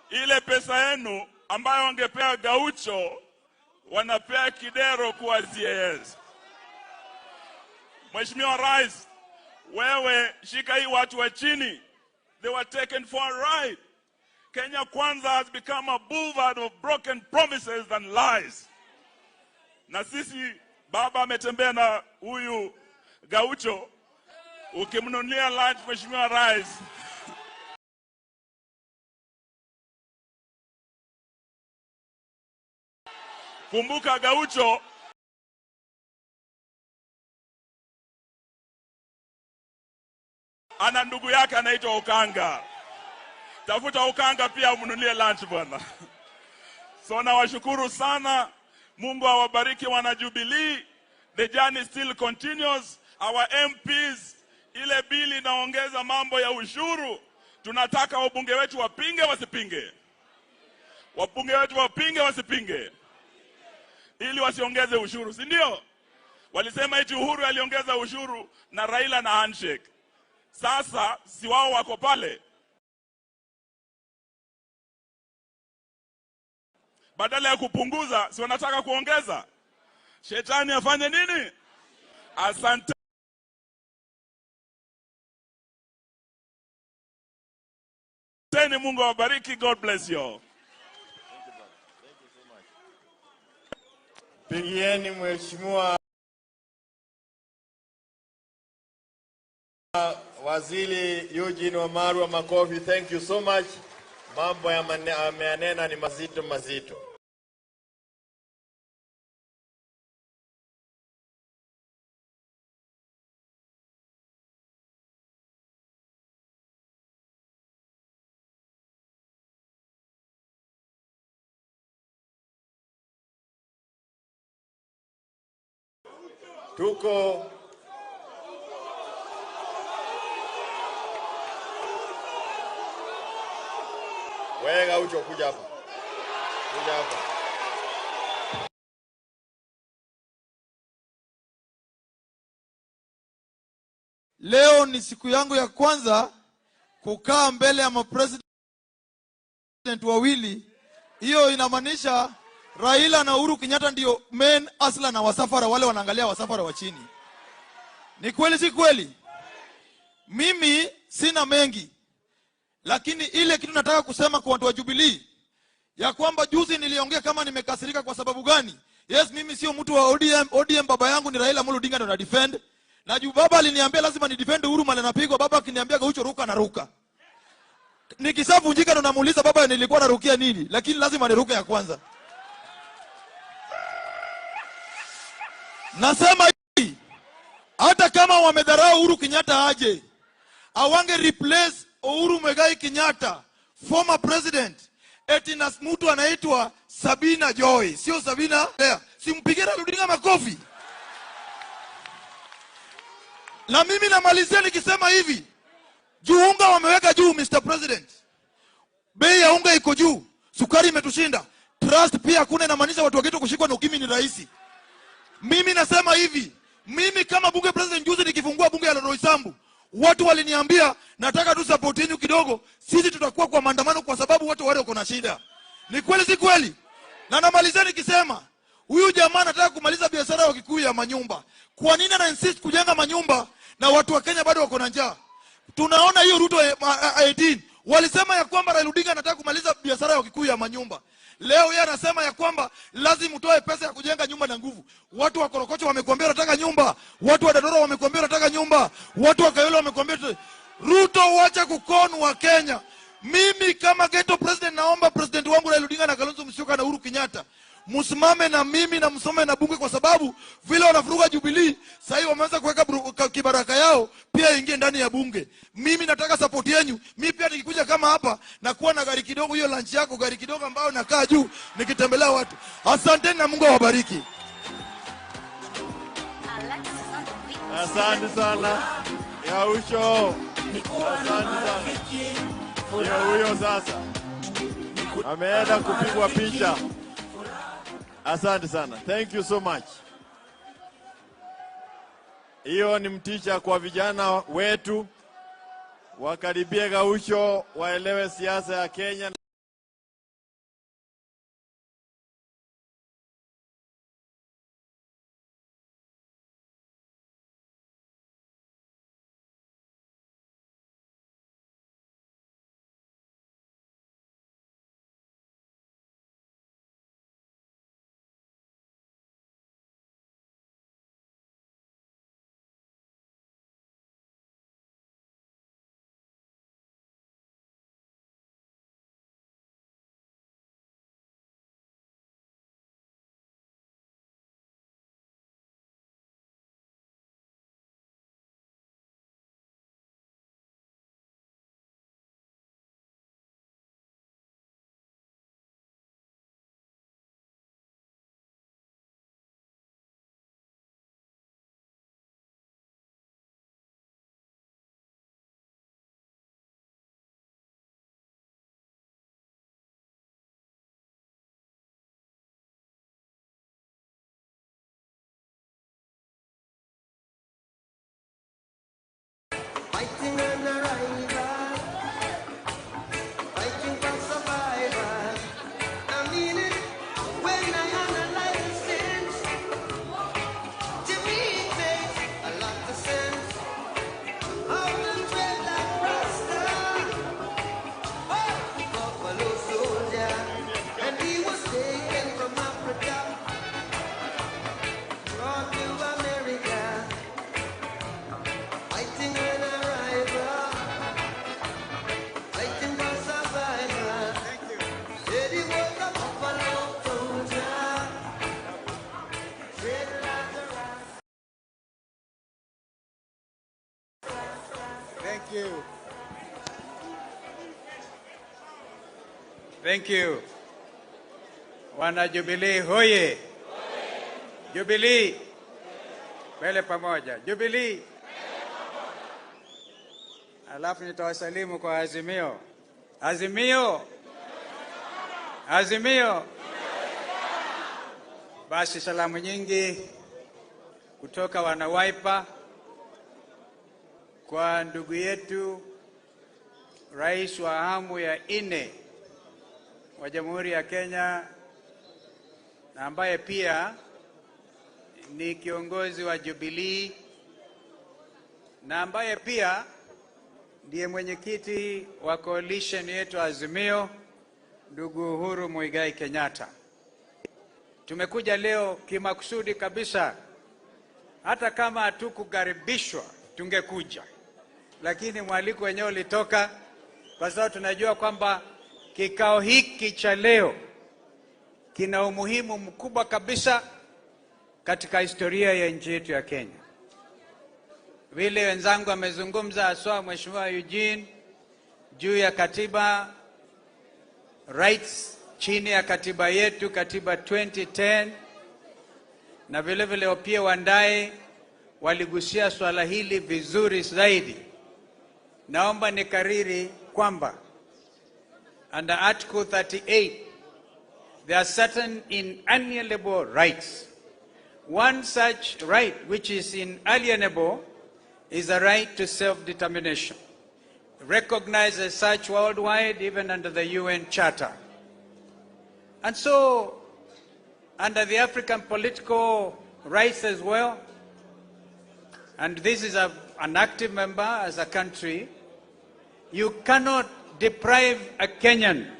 Ile pesa yenu ambayo wangepea Gaucho wanapea Kidero kuwa CAS. Mheshimiwa Rais, wewe shika hii watu wa chini. They were taken for a ride. Kenya Kwanza has become a boulevard of broken promises and lies. Na sisi baba ametembea na huyu Gaucho, ukimnunulia lunch Mheshimiwa Rais, kumbuka Gaucho ana ndugu yake anaitwa Okanga. Tafuta Okanga pia umnunulie lunch bwana. So nawashukuru sana. Mungu awabariki wana Jubilee. The journey still continues. Our MPs, ile bili inaongeza mambo ya ushuru. Tunataka wabunge wetu wapinge wasipinge. Wabunge wetu wapinge wasipinge. Ili wasiongeze ushuru, si ndio? Walisema eti Uhuru aliongeza ushuru na Raila na handshake. Sasa si wao wako pale. Badala ya kupunguza, si wanataka kuongeza. Shetani afanye nini? Asante. Mungu awabariki. God bless you all. Pigieni Mheshimiwa Waziri Eugene Wamalwa makofi. Thank you so much. Mambo ameyanena ni mazito mazito. Tuko wewe Gaucho, kuja hapa. Kuja hapa. Leo ni siku yangu ya kwanza kukaa mbele ya mapresident wawili. Hiyo inamaanisha Raila na Uhuru Kenyatta ndio main asla na wasafara wale wanaangalia wasafara wa chini. Ni kweli si kweli? Mimi sina mengi, lakini ile kitu nataka kusema kwa watu wa Jubilee ya kwamba juzi niliongea kama nimekasirika kwa sababu gani? Yes, mimi sio mtu wa ODM. ODM baba yangu ni Raila Amolo Odinga ndio na defend. Na juu baba aliniambia lazima ni defend Uhuru mali anapigwa, baba akiniambia Gaucho ruka na ruka. Nikishavunjika ndo namuuliza baba nilikuwa narukia nini, lakini lazima niruke ya kwanza. Nasema hii, hata kama wamedharau Uhuru Kenyatta aje, awange replace Uhuru Muigai Kenyatta, former president, eti na mtu anaitwa Sabina Joy, sio Sabina Lea. Simpigie Raila Odinga makofi. Na mimi namalizia nikisema hivi, juu unga wameweka juu Mr. President. Bei ya unga iko juu, sukari imetushinda. Trust pia hakuna, inamaanisha watu wakitu kushikwa na ukimwi ni rahisi. Mimi nasema hivi, mimi kama bunge president juzi nikifungua bunge ya Roysambu, watu waliniambia nataka tu support yenu kidogo, sisi tutakuwa kwa maandamano kwa sababu watu wale wako na shida. Ni kweli si kweli? Na namalizia nikisema huyu jamaa anataka kumaliza biashara ya Kikuyu ya manyumba. Kwa nini ana insist kujenga manyumba na watu wa Kenya bado wako na njaa? Tunaona hiyo Ruto 18 walisema ya kwamba Raila Odinga anataka kumaliza biashara ya Kikuyu ya manyumba. Leo yeye anasema ya kwamba lazima utoe pesa ya kujenga nyumba na nguvu. Watu wa Korokocho wamekuambia wanataka nyumba, watu wa Dandora wamekuambia wanataka nyumba, watu wa Kayole wamekuambia. Ruto, wacha kukonu wa Kenya. Mimi kama ghetto president naomba president wangu Raila Odinga na Kalonzo Musyoka na Uhuru Kenyatta msimame na mimi na msome na bunge, kwa sababu vile wanavuruga Jubilee sasa hivi wameanza kuweka kibaraka yao pia ingie ndani ya bunge. Mimi nataka support yenu. Mimi pia nikikuja kama hapa na kuwa na gari kidogo, hiyo lunch yako gari kidogo ambayo nakaa juu nikitembelea watu. Asanteni na Mungu awabariki. Asante sana Gaucho. Asante sana. Ndio huyo sasa ameenda kupigwa picha. Asante sana. Thank you so much. Hiyo ni mticha kwa vijana wetu wakaribie Gaucho, waelewe siasa ya Kenya. Thank you. Wana Jubilee hoye! Jubilee mbele pamoja, Jubilee. Alafu nitawasalimu kwa Azimio. Azimio, Azimio. Basi salamu nyingi kutoka wana Wiper kwa ndugu yetu Rais wa awamu ya nne wa Jamhuri ya Kenya na ambaye pia ni kiongozi wa Jubilee na ambaye pia ndiye mwenyekiti wa coalition yetu Azimio, ndugu Uhuru Muigai Kenyatta. Tumekuja leo kimakusudi kabisa, hata kama hatukukaribishwa tungekuja, lakini mwaliko wenyewe ulitoka, kwa sababu tunajua kwamba kikao hiki cha leo kina umuhimu mkubwa kabisa katika historia ya nchi yetu ya Kenya. Vile wenzangu amezungumza, haswa Mheshimiwa Eugene, juu ya katiba rights chini ya katiba yetu, katiba 2010, na vile vile Opiyo Wandayi waligusia swala hili vizuri zaidi. Naomba nikariri kwamba under Article 38 there are certain inalienable rights. One such right which is inalienable is the right to self-determination, recognized as such worldwide, even under the UN Charter. And so, under the African political rights as well, and this is an active member as a country, you cannot deprive a Kenyan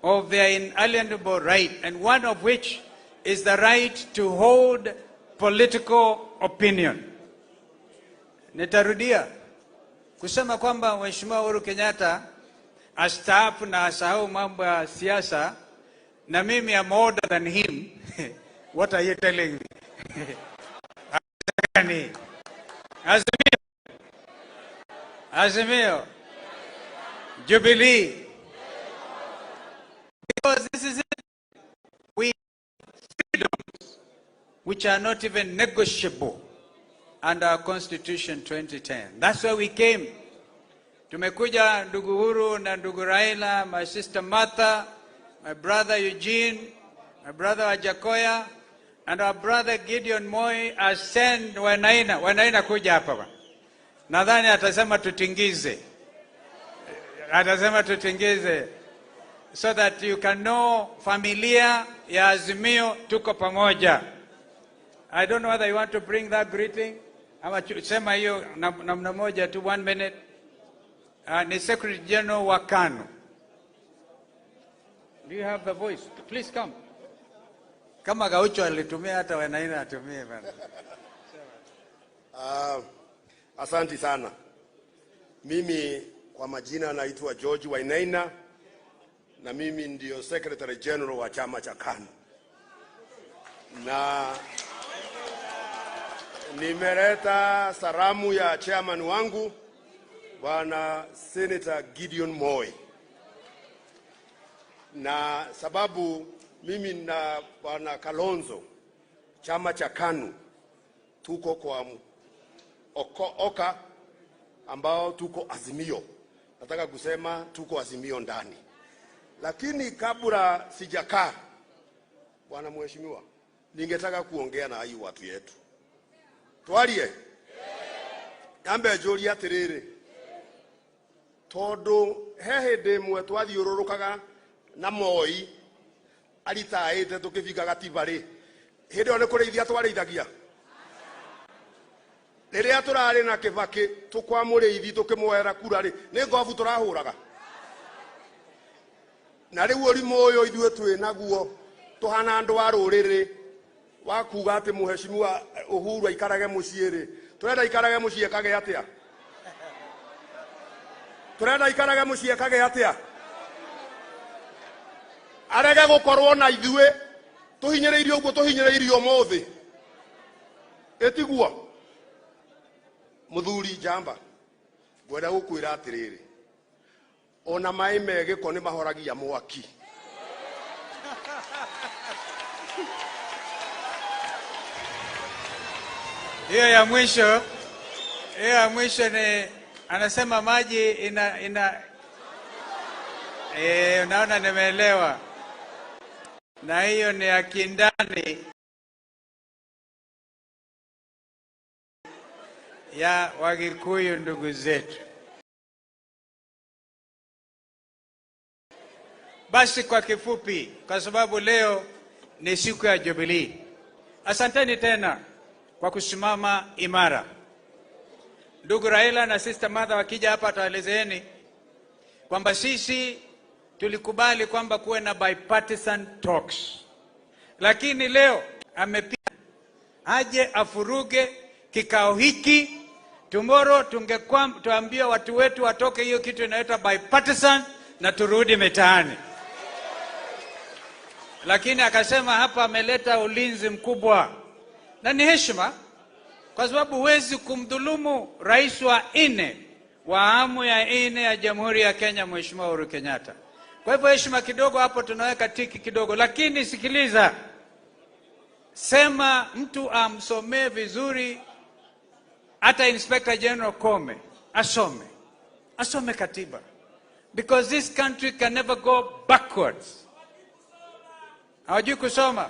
of their inalienable right, and one of which is the right to hold political opinion. Nitarudia kusema kwamba Mheshimiwa Uhuru Kenyatta astaafu na asahau mambo ya siasa, na mimi am older than him. What are you telling me? Azimio, Azimio, Jubilee. Because this is it. We freedoms which are not even negotiable under our Constitution 2010. That's why we came. Tumekuja, ndugu Uhuru na ndugu Raila, my sister Martha, my brother Eugene, my brother Wajackoyah, and our brother Gideon Moi ascend Wainaina. Wainaina, kuja hapa bwana. Nadhani atasema tutingize. Atasema tutingize so that you can know familia ya Azimio tuko pamoja. I don't know whether you want to bring that greeting. Ama sema hiyo namna moja tu, one minute. Ni Secretary General wa KANU. Do you have the voice? Please come. Kama Gaucho alitumia, hata Wainaina atumie bana. Asanti sana. Mimi kwa majina naitwa George Wainaina na mimi ndio Secretary General wa chama cha KANU, na nimeleta salamu ya chairman wangu, Bwana Senator Gideon Moi, na sababu mimi na Bwana Kalonzo, chama cha KANU, tuko kwa OKA ambao tuko Azimio. Nataka kusema tuko Azimio ndani, lakini kabla sijakaa, bwana mheshimiwa, ningetaka kuongea na hii watu yetu twarie nyambe njũrie atĩrĩrĩ, tondũ he hĩndĩ ĩmwe twathiũrũrũkaga na Moi aritaĩte tũkĩbinga gatiba rĩ, hĩndĩ ĩyo nĩ kũrĩithia twarĩithagia? Rĩrĩa tũrarĩ na Kĩbakĩ tũkwa mũrĩithi tũkĩmuoera kura rĩ, nĩ ngobu tũrahũraga? Na rĩu ũrimũ ũyũ ithuĩ twĩ naguo tũhana andũ a rũrĩrĩ wa kuga atĩ mũheshimiwa Uhuru aikarage mũciĩ rĩ, tũrenda aikarage mũciĩ ekage atĩa? Tũrenda aikarage mũciĩ ekage atĩa? Arege gũkorwo na ithuĩ tũhinyĩrĩirio ũguo tũhinyĩrĩirio ũmũthĩ? Ĩtiguo mũthuri njamba, ngwenda gũkwĩra atĩrĩrĩ. Ona maĩ me gĩko nĩ mahoragia mwaki. Hiyo ya mwisho, hiyo ya mwisho ni anasema maji ina unaona nimeelewa. Na hiyo ni ya kindani ya Wakikuyu ndugu zetu. Basi kwa kifupi, kwa sababu leo ni siku ya Jubilee. Asanteni tena kwa kusimama imara. Ndugu Raila na Sister Martha wakija hapa wataelezeeni kwamba sisi tulikubali kwamba kuwe na bipartisan talks. Lakini leo amepia aje afuruge kikao hiki. Tomorrow tungekuwa tuambie watu wetu watoke hiyo kitu inaitwa bipartisan na turudi mitaani. Lakini akasema hapa ameleta ulinzi mkubwa, na ni heshima, kwa sababu huwezi kumdhulumu rais wa nne wa awamu ya nne ya Jamhuri ya Kenya, Mheshimiwa Uhuru Kenyatta. Kwa hivyo heshima kidogo hapo tunaweka tiki kidogo, lakini sikiliza, sema mtu amsomee vizuri, hata Inspector General Kome asome katiba, because this country can never go backwards. Hawajui kusoma,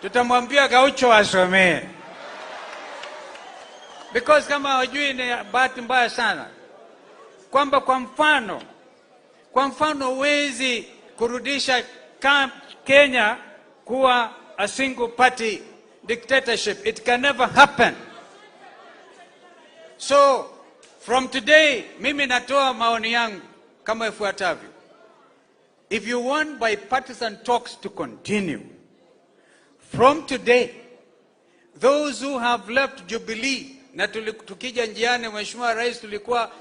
tutamwambia Gaucho asomee, because kama hawajui ni bahati mbaya sana, kwamba kwa mfano huwezi kurudisha Kenya kuwa a single party dictatorship. It can never happen. So from today mimi natoa maoni yangu kama ifuatavyo. If you want bipartisan talks to continue, from today, those who have left Jubilee, na tukija njiani Mheshimiwa Rais tulikuwa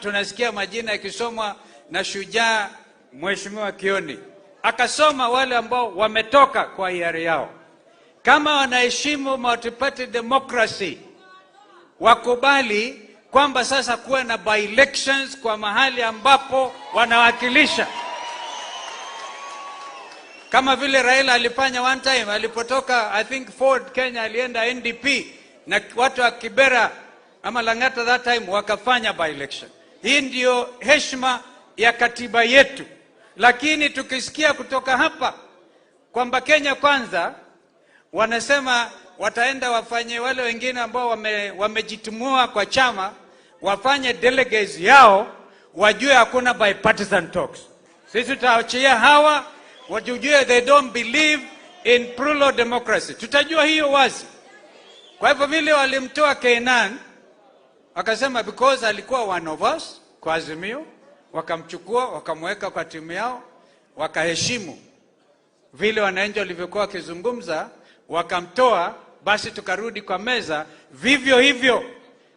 tunasikia majina yakisomwa na shujaa Mheshimiwa Kioni, akasoma wale ambao wametoka kwa hiari yao. Kama wanaheshimu multi-party democracy, wakubali kwamba sasa kuwe na by-elections kwa mahali ambapo wanawakilisha. Kama vile Raila alifanya one time alipotoka, I think, Ford Kenya, alienda NDP, na watu wa Kibera ama Lang'ata that time wakafanya by-election. Hii ndio heshima ya katiba yetu. Lakini tukisikia kutoka hapa kwamba Kenya Kwanza wanasema wataenda wafanye wale wengine ambao wamejitumua kwa chama wafanye delegates yao, wajue hakuna bipartisan talks. Sisi tutaachia hawa wajue they don't believe in plural democracy. Tutajua hiyo wazi. Kwa hivyo vile walimtoa Keynan wakasema because alikuwa one of us kwa Azimio, wakamchukua wakamweka kwa timu yao, wakaheshimu vile wananchi walivyokuwa wakizungumza, wakamtoa. Basi tukarudi kwa meza vivyo hivyo.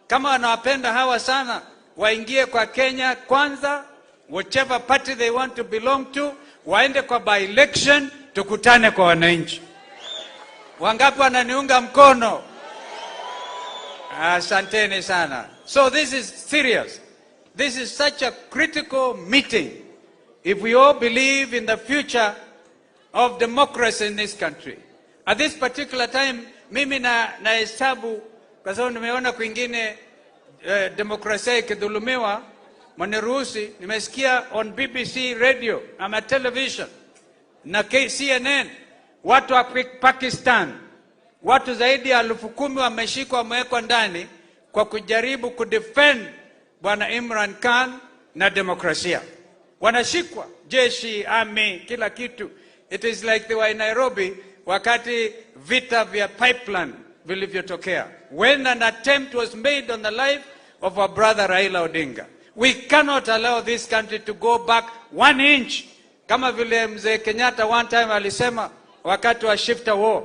Kama wanawapenda hawa sana, waingie kwa Kenya Kwanza, whichever party they want to belong to, waende kwa by-election, tukutane kwa wananchi. Wangapi wananiunga mkono? Asanteni sana. So this is serious. This is such a critical meeting. If we all believe in the future of democracy in this country. At this particular time, mimi nahesabu kwa sababu nimeona kwingine demokrasia ikidhulumiwa, mniruhusu, nimesikia on BBC radio ama television na CNN, watu wa Pakistan, watu zaidi ya 10,000 wameshikwa, wamewekwa ndani kwa kujaribu kudefend Bwana Imran Khan na demokrasia. Wanashikwa, jeshi, army, kila kitu. It is like they were in Nairobi wakati vita vya pipeline vilivyotokea, when an attempt was made on the life of our brother Raila Odinga. We cannot allow this country to go back 1 inch, kama vile mzee Kenyatta one time alisema wakati wa Shifta War,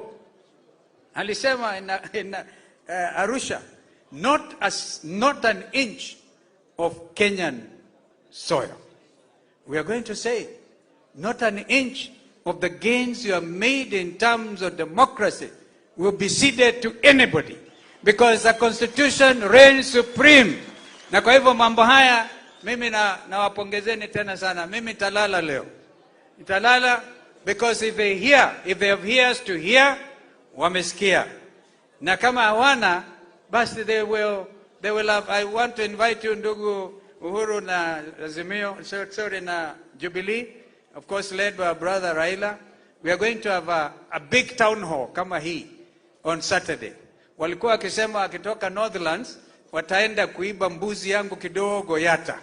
alisema in Arusha, not an inch of Kenyan soil. We are going to say, not an inch of the gains you have made in terms of democracy will be ceded to anybody, because the constitution reigns supreme. Na kwa hivyo mambo haya Mimi nawapongezeni tena sana. Mimi nitalala leo. Nitalala because if they hear, if they have ears to hear, wamesikia. Na kama hawana, basi they will have. I want to invite you, ndugu Uhuru na Azimio, sorry, na Jubilee, of course led by our brother Raila. We are going to have a big town hall kama hii on Saturday. Walikuwa wakisema wakitoka Northlands wataenda kuiba mbuzi yangu kidogo Yata,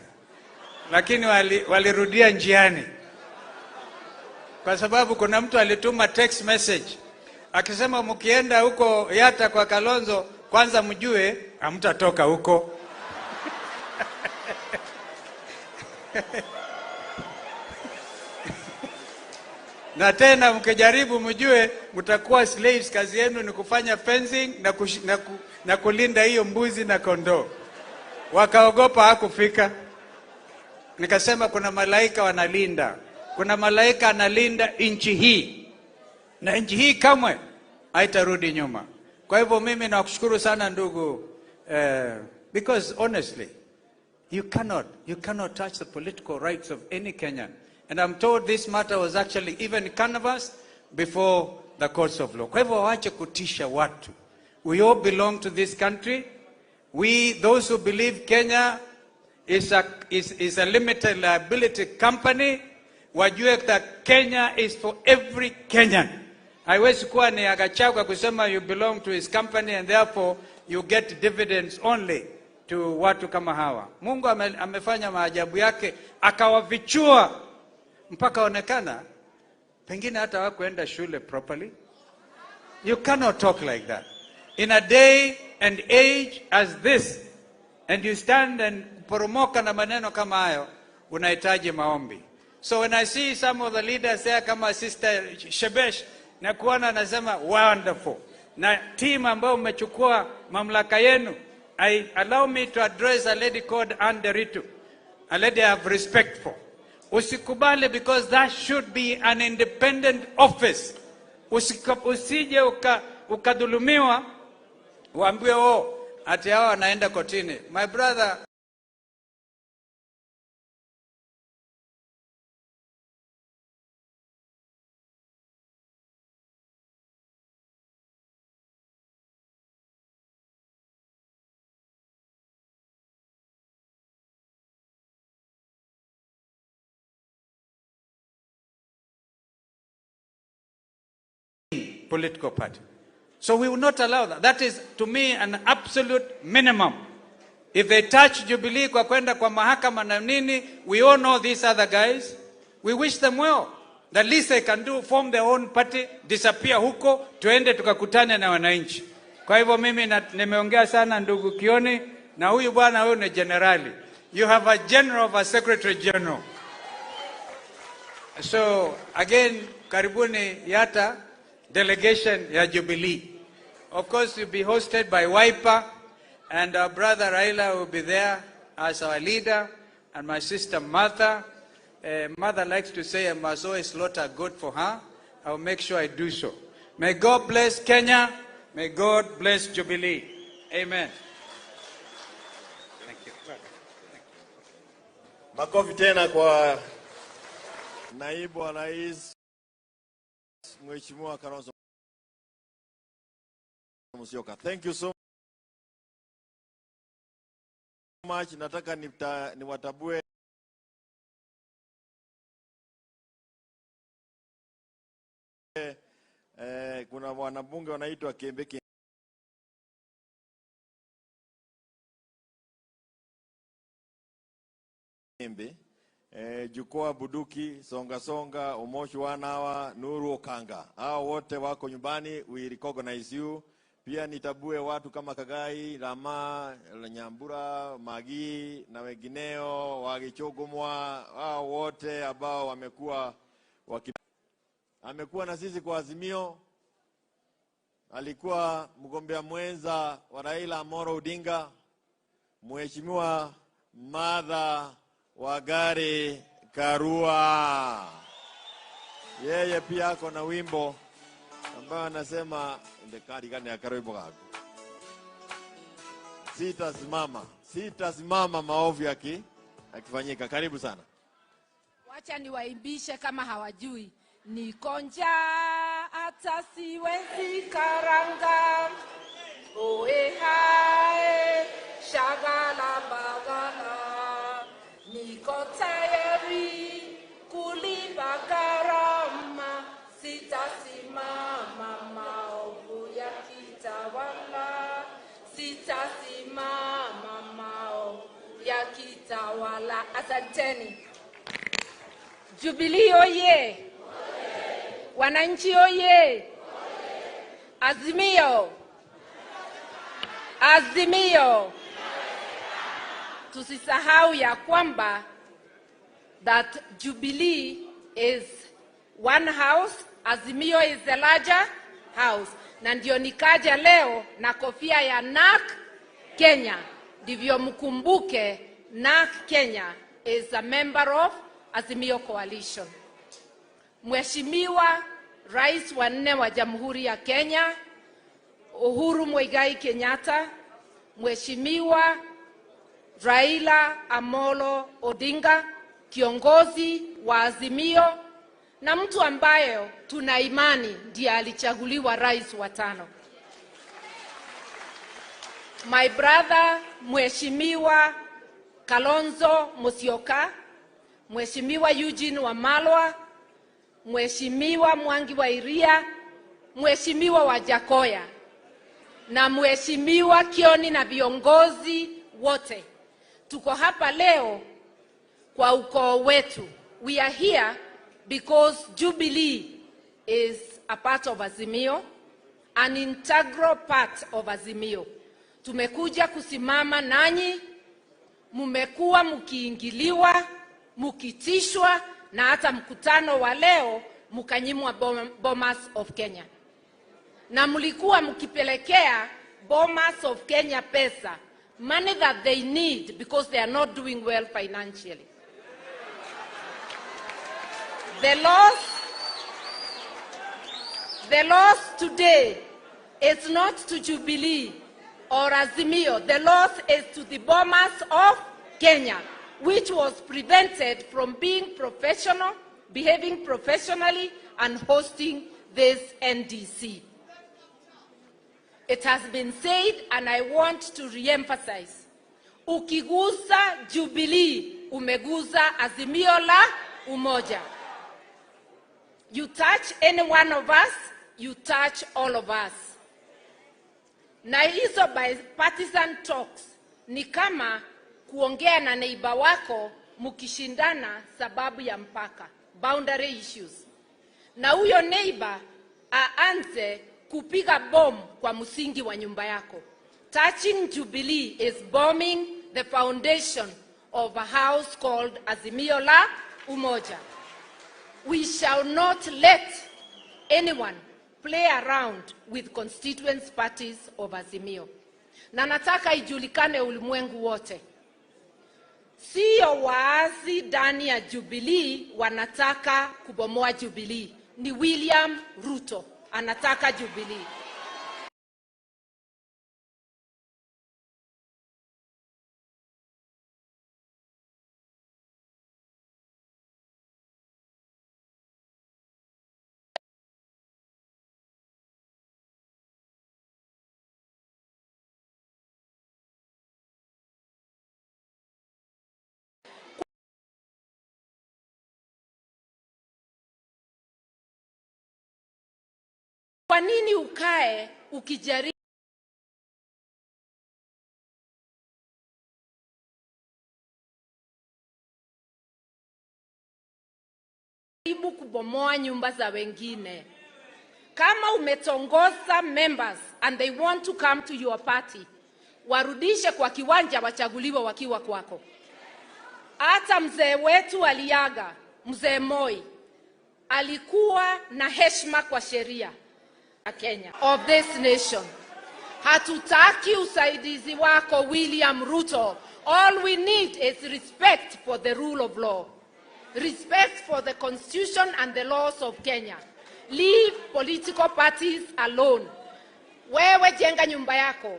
lakini walirudia njiani kwa sababu kuna mtu alituma text message akisema mkienda huko Yata kwa Kalonzo, kwanza mjue hamtatoka huko. Na tena mkijaribu mjue mtakuwa slaves, kazi yenu ni kufanya fencing na kulinda hiyo mbuzi na kondoo. Wakaogopa hakufika. Nikasema kuna malaika wanalinda, kuna malaika analinda nchi hii, na nchi hii kamwe haitarudi nyuma. Kwa hivyo mimi nakushukuru sana ndugu, because honestly you cannot touch the political rights of any Kenyan. And I'm told this matter was actually even canvassed before the courts of law. Kwa hivyo waache kutisha watu. We all belong to this country. We, those who believe Kenya is a limited liability company, wajue that Kenya is for every Kenyan. Haiwezi kuwa ni ya Gachagua kusema you belong to his company and therefore you get dividends only to watu kama hawa. Mungu amefanya maajabu yake akawafichua mpaka onekana pengine hata hawakuenda shule properly. You cannot talk like that. In a day and age as this, and you stand and poromoka na maneno kama hayo, unahitaji maombi. So when I see some of the leaders there kama Sister Shebesh, na kuona anasema wonderful, na team ambayo mmechukua mamlaka yenu, allow me to address a lady called Anne Nderitu, a lady I have respect for. Usikubali, because that should be an independent office. Usije ukadhulumiwa uambiwe, "Oh, ati hao wanaenda kotini." My brother, political party. So we will not allow that. That is, to me, an absolute minimum. If they touch Jubilee kwa kwenda kwa mahakama na nini, we all know these other guys. We wish them well. The least they can do, form their own party, disappear huko, tuende tukakutane na wananchi. Kwa hivyo mimi nimeongea sana, ndugu Kioni, na huyu bwana huyu ni generali. You have a general of a secretary general. So again, karibuni Yata, delegation ya Jubilee. Of course, you'll be hosted by Wiper, and our brother Raila will be there as our leader, and my sister Martha. Mother likes to say I must always slaughter goat for her. I will make sure I do so. May God bless Kenya. May God bless Jubilee. Amen. Thank you. Makofi tena kwa naibu wa rais, Mheshimiwa Kalonzo Musyoka. Thank you so much. Nataka niwatambue kuna wanabunge wanaitwa Kembe Kembe, Jukwaa Buduki, Songa Songa, Omosh Wanawa, Nuru Okanga. Hao wote wako nyumbani, we recognize you. Pia nitambue watu kama Kagai, Rama, Nyambura, Magi na wengineo, Wagichogomwa, hao wote ambao wamekuwa amekuwa na sisi kwa Azimio, alikuwa mgombea mwenza wa Raila Amolo Odinga, Mheshimiwa Martha Wangari Karua. Yeye pia ako na wimbo ambayo anasema ndekari ya karwimbo gaku. Sitasimama, sitasimama maovu yaki. akifanyika. Karibu sana. Wacha niwaimbishe kama hawajui. Niko njaa hata siwezi karanga. Oe hae, shagala bagala. Niko tayari kulipa gharama, sitasimama maovu yakitawala, sitasimama maovu yakitawala. Asanteni. Jubilee oye! Wananchi oye! Azimio! Azimio! Tusisahau ya kwamba that Jubilee is one house, Azimio is the larger house. Na ndio nikaja leo na kofia ya NARC Kenya. Ndivyo mkumbuke NARC Kenya is a member of Azimio Coalition. Mheshimiwa Rais wa nne wa Jamhuri ya Kenya, Uhuru Muigai Kenyatta, Mheshimiwa Raila Amolo Odinga, kiongozi wa Azimio na mtu ambaye tuna imani ndiye alichaguliwa rais wa tano. My brother Mheshimiwa Kalonzo Musyoka, Mheshimiwa Eugene Wamalwa, Mheshimiwa Mwangi wa Iria, Mheshimiwa Wajackoyah na Mheshimiwa Kioni na viongozi wote. Tuko hapa leo kwa ukoo wetu. We are here because Jubilee is a part of Azimio, an integral part of Azimio. Tumekuja kusimama nanyi, mumekuwa mkiingiliwa, mukitishwa na hata mkutano wa leo mukanyimwa Bomas of Kenya. Na mlikuwa mkipelekea Bomas of Kenya pesa, money that they need because they are not doing well financially. The loss today is not to Jubilee or Azimio. The loss is to the Bomas of Kenya, which was prevented from being professional, behaving professionally, and hosting this NDC. It has been said, and I want to re-emphasize, ukigusa Jubilee, umegusa Azimio la Umoja. You touch any one of us, you touch all of us. Na hizo bipartisan talks ni kama kuongea na neighbor wako mukishindana sababu ya mpaka, boundary issues. Na huyo neighbor aanze kupiga bomb kwa msingi wa nyumba yako. Touching Jubilee is bombing the foundation of a house called Azimio la Umoja. We shall not let anyone play around with constituent parties of Azimio. Na nataka ijulikane ulimwengu wote. Sio waasi ndani ya Jubilee wanataka kubomoa Jubilee. Ni William Ruto anataka Jubilee. Kwa nini ukae ukijaribu kubomoa nyumba za wengine? Kama umetongoza members and they want to come to your party, warudishe kwa kiwanja wachaguliwe wakiwa kwako. Hata mzee wetu aliaga, mzee Moi, alikuwa na heshima kwa sheria ya Kenya of this nation. Hatutaki usaidizi wako William Ruto. All we need is respect for the rule of law. Respect for the constitution and the laws of Kenya. Leave political parties alone. Wewe jenga nyumba yako.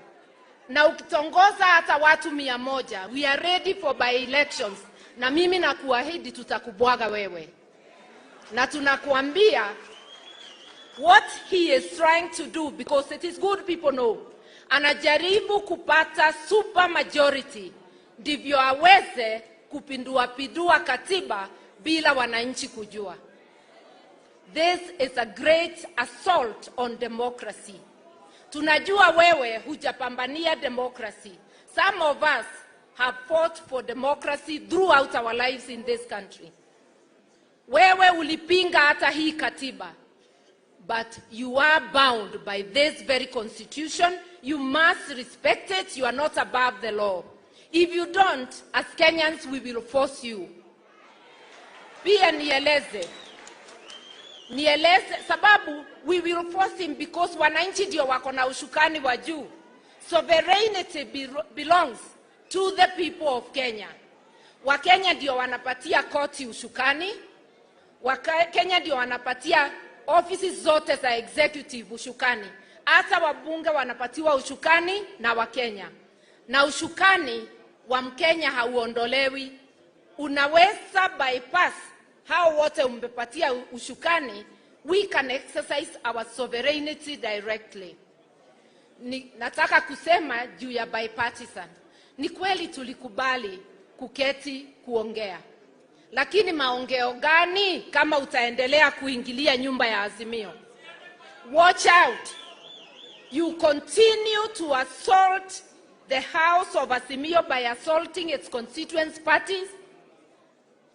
Na ukitongoza hata watu 100, we are ready for by-elections. Na mimi nakuahidi tutakubwaga wewe. Na tunakuambia what he is trying to do, because it is good people know, anajaribu kupata super majority ndivyo aweze kupindua pindua katiba bila wananchi kujua. This is a great assault on democracy. Tunajua wewe hujapambania democracy. Some of us have fought for democracy throughout our lives in this country. Wewe ulipinga hata hii katiba. But you are bound by this very constitution. You must respect it. You are not above the law. If you don't, as Kenyans, we will force you. Pia nieleze. Nieleze sababu we will force him because wananchi ndio wako na ushukani wa juu. Sovereignty belongs to the people of Kenya. Wakenya ndio wanapatia koti ushukani. Wakenya ndio wanapatia ofisi zote za executive ushukani. Hata wabunge wanapatiwa ushukani na Wakenya. Na ushukani wa Mkenya hauondolewi. Unaweza bypass hao wote umbepatia ushukani. We can exercise our sovereignty directly. Nataka kusema juu ya bipartisan. Ni kweli tulikubali kuketi kuongea. Lakini maongeo gani kama utaendelea kuingilia nyumba ya Azimio? Watch out. You continue to assault the house of Azimio by assaulting its constituent parties.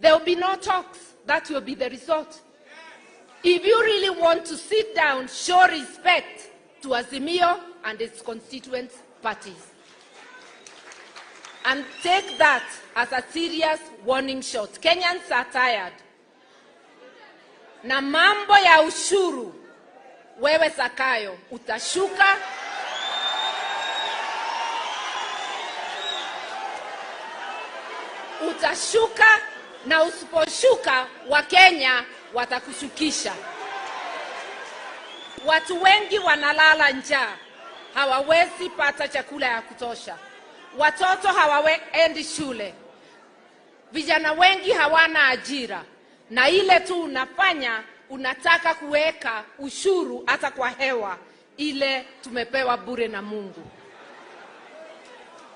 There will be no talks. That will be the result. If you really want to sit down, show respect to Azimio and its constituent parties. And take that as a serious warning shot. Kenyans are tired. Na mambo ya ushuru, wewe Zakayo, utashuka. Utashuka, na usiposhuka, Wakenya watakushukisha. Watu wengi wanalala njaa, hawawezi pata chakula ya kutosha. Watoto hawaendi shule. Vijana wengi hawana ajira. Na ile tu unafanya, unataka kuweka ushuru hata kwa hewa ile tumepewa bure na Mungu.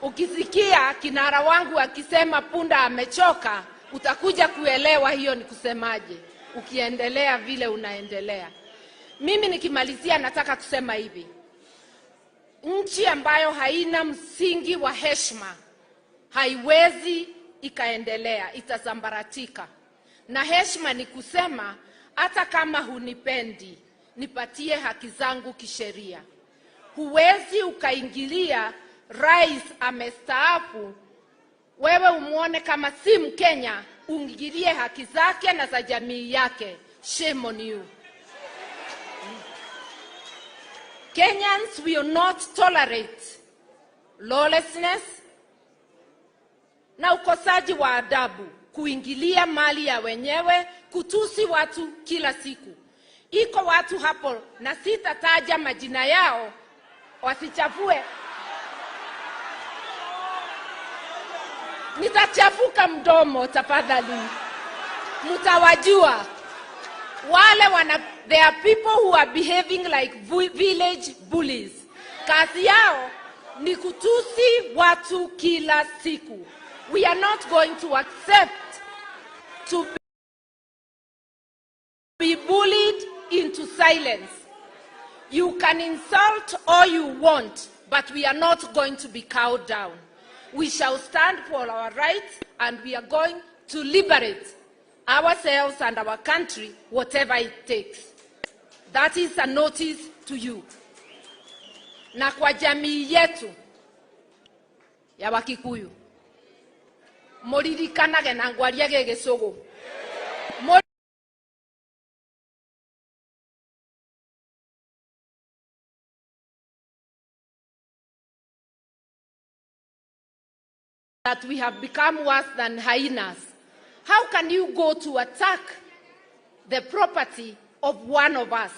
Ukisikia kinara wangu akisema punda amechoka, utakuja kuelewa hiyo ni kusemaje ukiendelea vile unaendelea. Mimi nikimalizia nataka kusema hivi. Nchi ambayo haina msingi wa heshima haiwezi ikaendelea, itasambaratika. Na heshima ni kusema hata kama hunipendi, nipatie haki zangu kisheria. Huwezi ukaingilia rais amestaafu, wewe umuone kama si Mkenya, uingilie haki zake na za jamii yake. Shame on you. Kenyans will not tolerate lawlessness na ukosaji wa adabu, kuingilia mali ya wenyewe, kutusi watu kila siku. Iko watu hapo na sitataja majina yao wasichafue. Nitachafuka mdomo tafadhali. Mtawajua. Wale wana, there are people who are behaving like village bullies. Kazi yao ni kutusi watu kila siku. We are not going to accept to be bullied into silence. You can insult all you want, but we are not going to be cowed down. We shall stand for our rights, and we are going to liberate ourselves and our country, whatever it takes. That is a notice to you. Na kwa jamii yetu ya Wakikuyu, muririkanage na ngwaria gĩgĩcũgũ. That we have become worse than hyenas. How can you go to attack the property of one of us?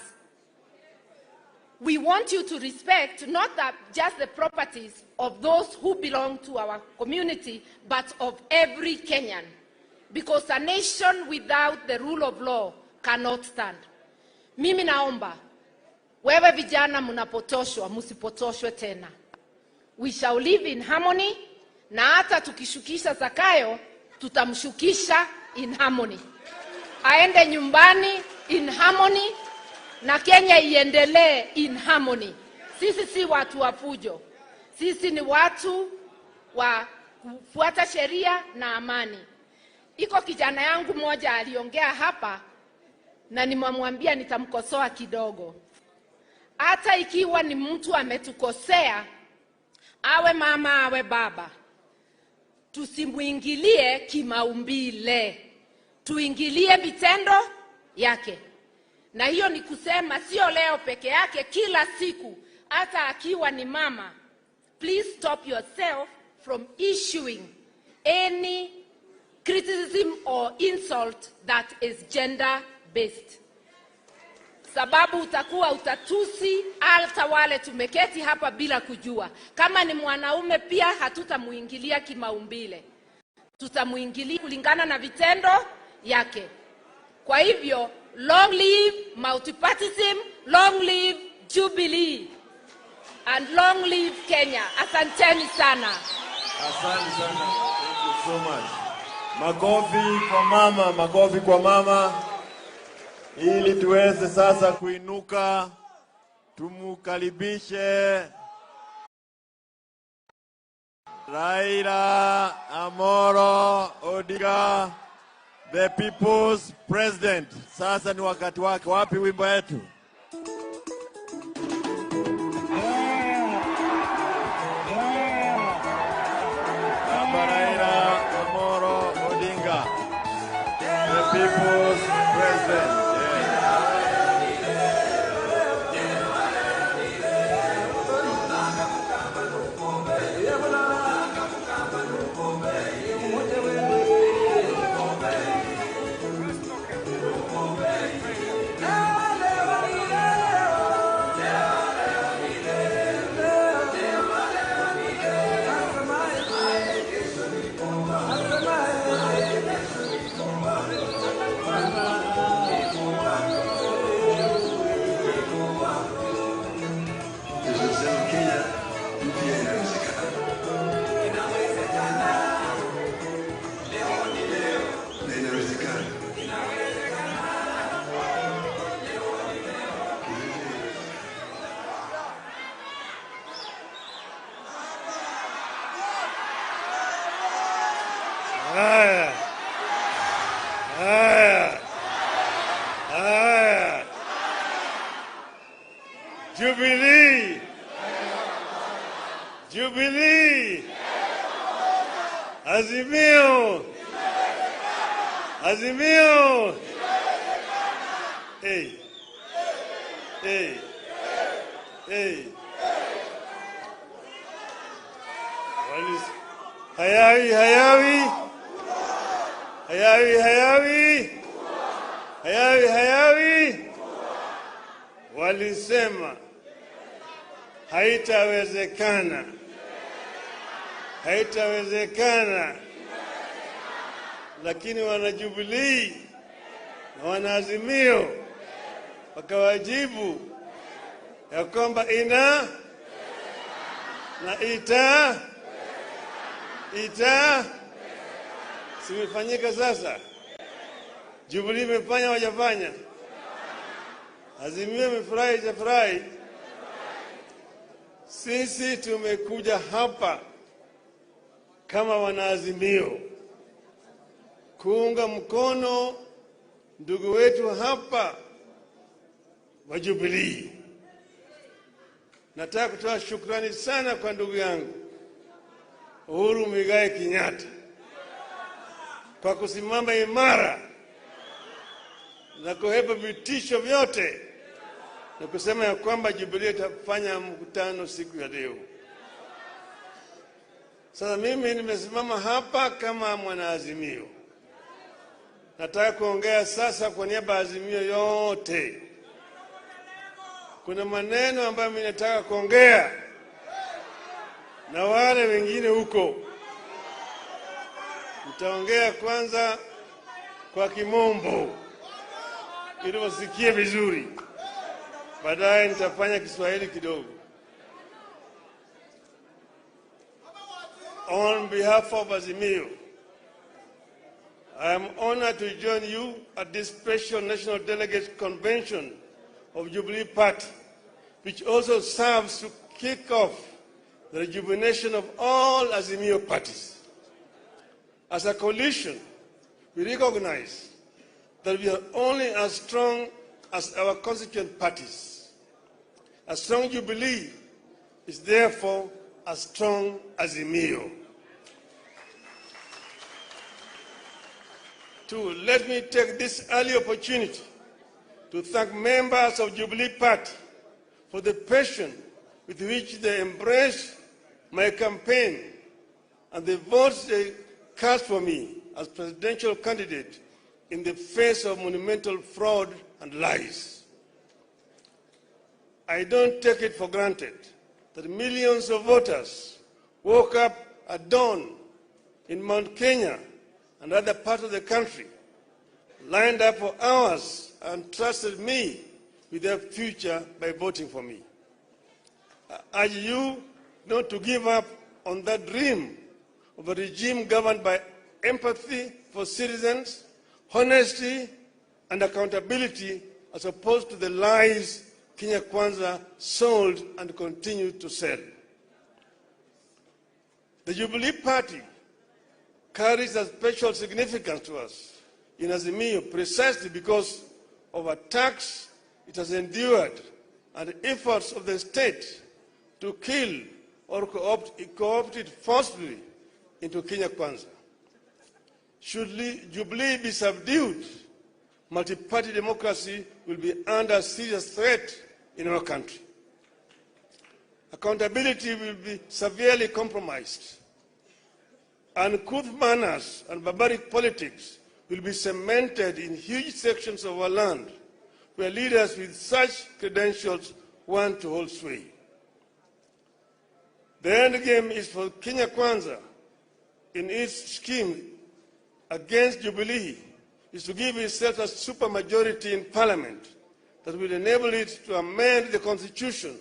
We want you to respect not that just the properties of those who belong to our community, but of every Kenyan. because a nation without the rule of law cannot stand. Mimi naomba wewe vijana mnapotoshwa, msipotoshwe tena. We shall live in harmony, na hata tukishukisha Zakayo tutamshukisha in harmony, aende nyumbani in harmony, na Kenya iendelee in harmony. Sisi si watu wa fujo, sisi ni watu wa kufuata sheria na amani. Iko kijana yangu mmoja aliongea hapa na nimemwambia nitamkosoa kidogo. Hata ikiwa ni mtu ametukosea, awe mama awe baba, tusimuingilie kimaumbile, tuingilie vitendo yake. Na hiyo ni kusema sio leo peke yake, kila siku, hata akiwa ni mama. Please stop yourself from issuing any criticism or insult that is gender based. Sababu utakuwa utatusi hata wale tumeketi hapa bila kujua. Kama ni mwanaume pia hatutamuingilia kimaumbile, tutamuingilia kulingana na vitendo yake. Kwa hivyo, long live multipartyism, long live Jubilee, and long live Kenya. Asanteni sana. Asante sana. Thank you so much. Makofi kwa mama, makofi kwa mama, ili tuweze sasa kuinuka tumukaribishe Raila Amolo Odinga, the people's president. Sasa ni wakati wake. Wapi wimbo wetu? Baba Raila Amolo Odinga, the people's president. Yeah. Tunasema Kenya mpya inawezekana. Na inawezekana. Haya, haya, haya. Jubilee, Jubilee, Azimio, Azimio. Hey, hey, hey. Hayawi, hayawi, hayawi, hayawi, hayawi, hayawi. Walisema haitawezekana, haitawezekana, lakini wana Jubilee na wana Azimio wakawajibu ya kwamba ina na ita simefanyika. Sasa Jubilee imefanya, hawajafanya? Azimio imefurahi, haijafurahi? Sisi tumekuja hapa kama wanaazimio kuunga mkono ndugu wetu hapa wa Jubilee. Nataka kutoa shukrani sana kwa ndugu yangu Uhuru Muigai Kenyatta kwa kusimama imara na kuhepa vitisho vyote na kusema ya kwamba Jubilee itafanya mkutano siku ya leo. Sasa mimi nimesimama hapa kama mwanaazimio. Nataka kuongea sasa kwa niaba ya Azimio yote. Kuna maneno ambayo mimi nataka kuongea na wale wengine huko. Nitaongea kwanza kwa Kimombo ili wasikie vizuri. Baadaye nitafanya Kiswahili kidogo. On behalf of Azimio, I am honored to join you at this special National Delegate Convention of Jubilee Party, which also serves to kick off the rejuvenation of all Azimio parties. As a coalition, we recognize that we are only as strong as our constituent parties. A strong Jubilee is therefore a strong Azimio. Two, let me take this early opportunity to thank members of Jubilee Party for the passion with which they embraced my campaign and the votes they cast for me as presidential candidate in the face of monumental fraud and lies. I don't take it for granted that millions of voters woke up at dawn in Mount Kenya and other parts of the country, lined up for hours and trusted me with their future by voting for me. I urge you not to give up on that dream of a regime governed by empathy for citizens, honesty, and accountability, as opposed to the lies Kenya Kwanza sold and continue to sell. The Jubilee Party carries a special significance to us in Azimio precisely because of attacks it has endured and efforts of the state to kill or co-opt it forcibly into Kenya Kwanza. Should Jubilee be subdued, multi-party democracy will be under serious threat in our country. Accountability will be severely compromised. Uncouth manners and barbaric politics will be cemented in huge sections of our land where leaders with such credentials want to hold sway. The end game is for Kenya Kwanza in its scheme against Jubilee is to give itself a supermajority in parliament that will enable it to amend the constitution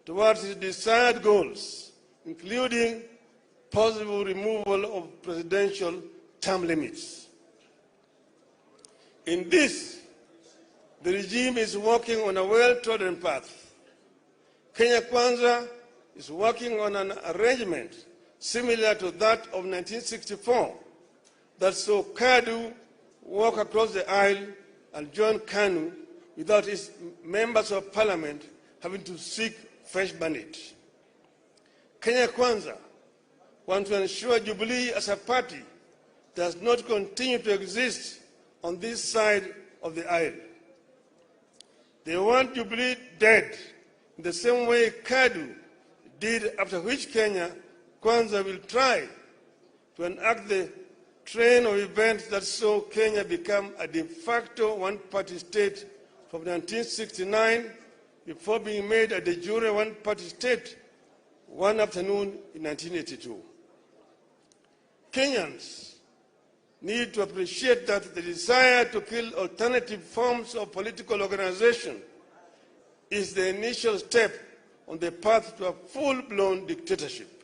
towards its desired goals, including possible removal of presidential term limits. In this, the regime is working on a well-trodden path. Kenya Kwanza is working on an arrangement similar to that of 1964 that saw KADU walk across the aisle and join KANU without its members of parliament having to seek fresh mandate. Kenya Kwanza wants to ensure Jubilee as a party does not continue to exist on this side of the aisle. They want Jubilee dead in the same way KADU did, after which Kenya Kwanza will try to enact the train of events that saw Kenya become a de facto one-party state from 1969 before being made a de jure one-party state one afternoon in 1982. Kenyans need to appreciate that the desire to kill alternative forms of political organization is the initial step on the path to a full-blown dictatorship.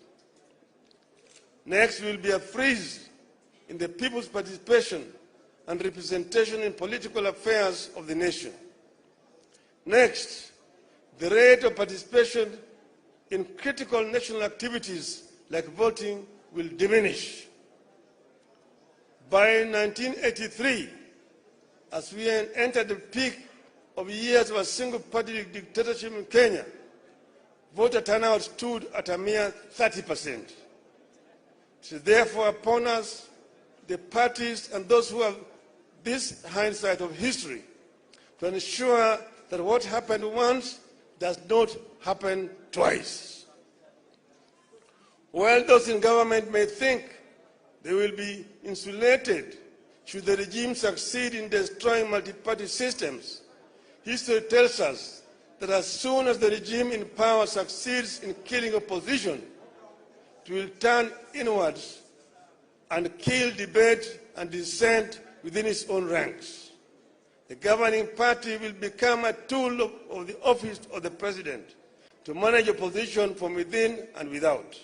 Next will be a freeze in the people's participation and representation in political affairs of the nation. Next, the rate of participation in critical national activities like voting will diminish. By 1983, as we entered the peak of years of a single-party dictatorship in Kenya, voter turnout stood at a mere 30%. It is therefore upon us, the parties and those who have this hindsight of history, to ensure that what happened once does not happen twice. While those in government may think they will be insulated should the regime succeed in destroying multi-party systems, history tells us that as soon as the regime in power succeeds in killing opposition, it will turn inwards and kill debate and dissent within its own ranks. The governing party will become a tool of the office of the president to manage opposition from within and without.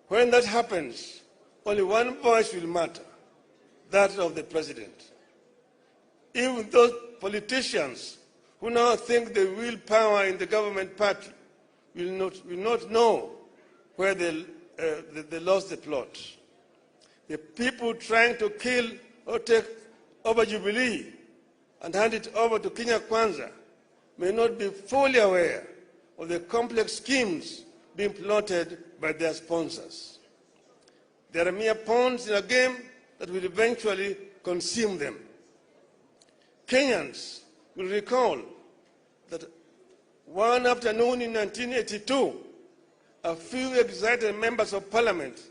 When that happens, only one voice will matter, that of the president. Even those politicians who now think they will power in the government party will not know where they lost the plot. The people trying to kill or take over Jubilee and hand it over to Kenya Kwanza may not be fully aware of the complex schemes being plotted by their sponsors. They are mere pawns in a game that will eventually consume them. Kenyans will recall that one afternoon in 1982, a few excited members of parliament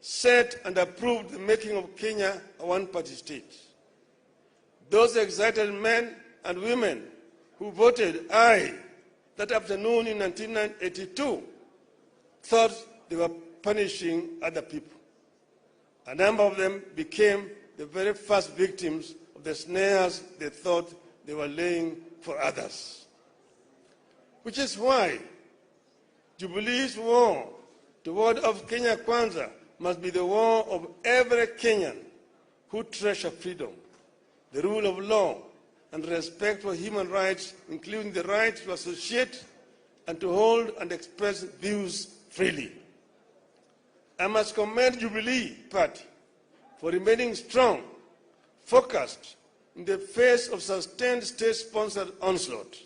set and approved the making of Kenya a one-party state. Those excited men and women who voted aye that afternoon in 1982 thought they were punishing other people. A number of them became the very first victims of the snares they thought they were laying for others. Which is why Jubilee's war to ward off Kenya Kwanza must be the war of every Kenyan who treasure freedom, the rule of law, and respect for human rights, including the right to associate and to hold and express views freely. I must commend Jubilee Party for remaining strong, focused in the face of sustained state-sponsored onslaught.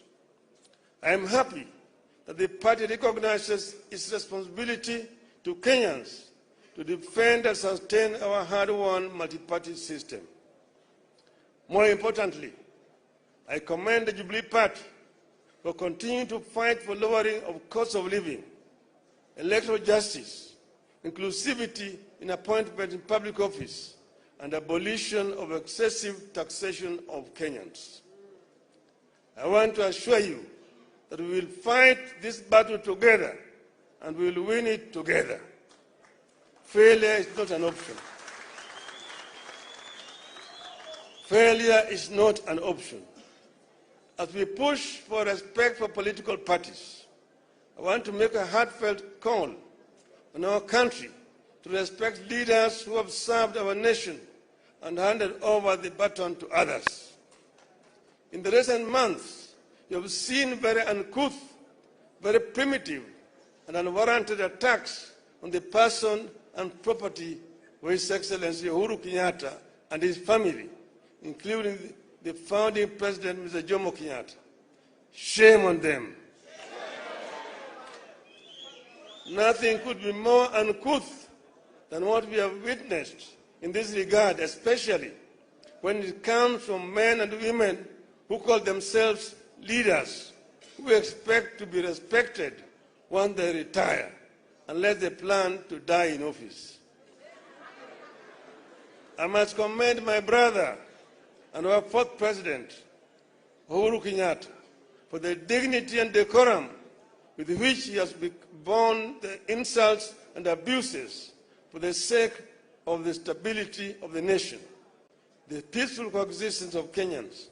I am happy that the party recognizes its responsibility to Kenyans to defend and sustain our hard-won multi-party system. More importantly, I commend the Jubilee Party for continuing to fight for lowering of cost of living, electoral justice, inclusivity in appointment in public office, and abolition of excessive taxation of Kenyans. I want to assure you that we will fight this battle together and we will win it together. Failure is not an option. Failure is not an option. As we push for respect for political parties, I want to make a heartfelt call on our country to respect leaders who have served our nation and handed over the baton to others. In the recent months, you have seen very uncouth, very primitive, and unwarranted attacks on the person and property of His Excellency Uhuru Kenyatta and his family, including the founding president, Mr. Jomo Kenyatta. Shame on them. Nothing could be more uncouth than what we have witnessed in this regard, especially when it comes from men and women who call themselves leaders, who expect to be respected when they retire, unless they plan to die in office. I must commend my brother and our fourth president, Uhuru Kenyatta, for the dignity and decorum with which he has borne the insults and abuses for the sake of the stability of the nation, the peaceful coexistence of Kenyans,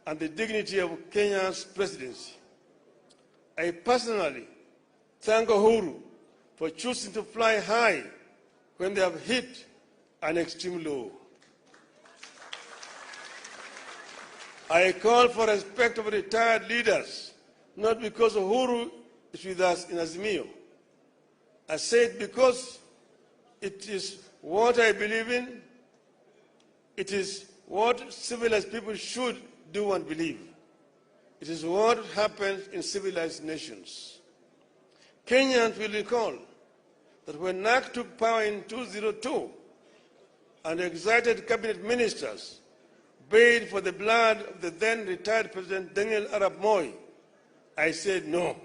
and the dignity of Kenya's presidency. I personally thank Uhuru for choosing to fly high when they have hit an extreme low. I call for respect of retired leaders, not because Uhuru is with us in Azimio. I say it because it is what I believe in. It is what civilized people should do and believe. It is what happens in civilized nations. Kenyans will recall that when NARC took power in 2002 and excited cabinet ministers bayed for the blood of the then retired President Daniel Arap Moi, I said no.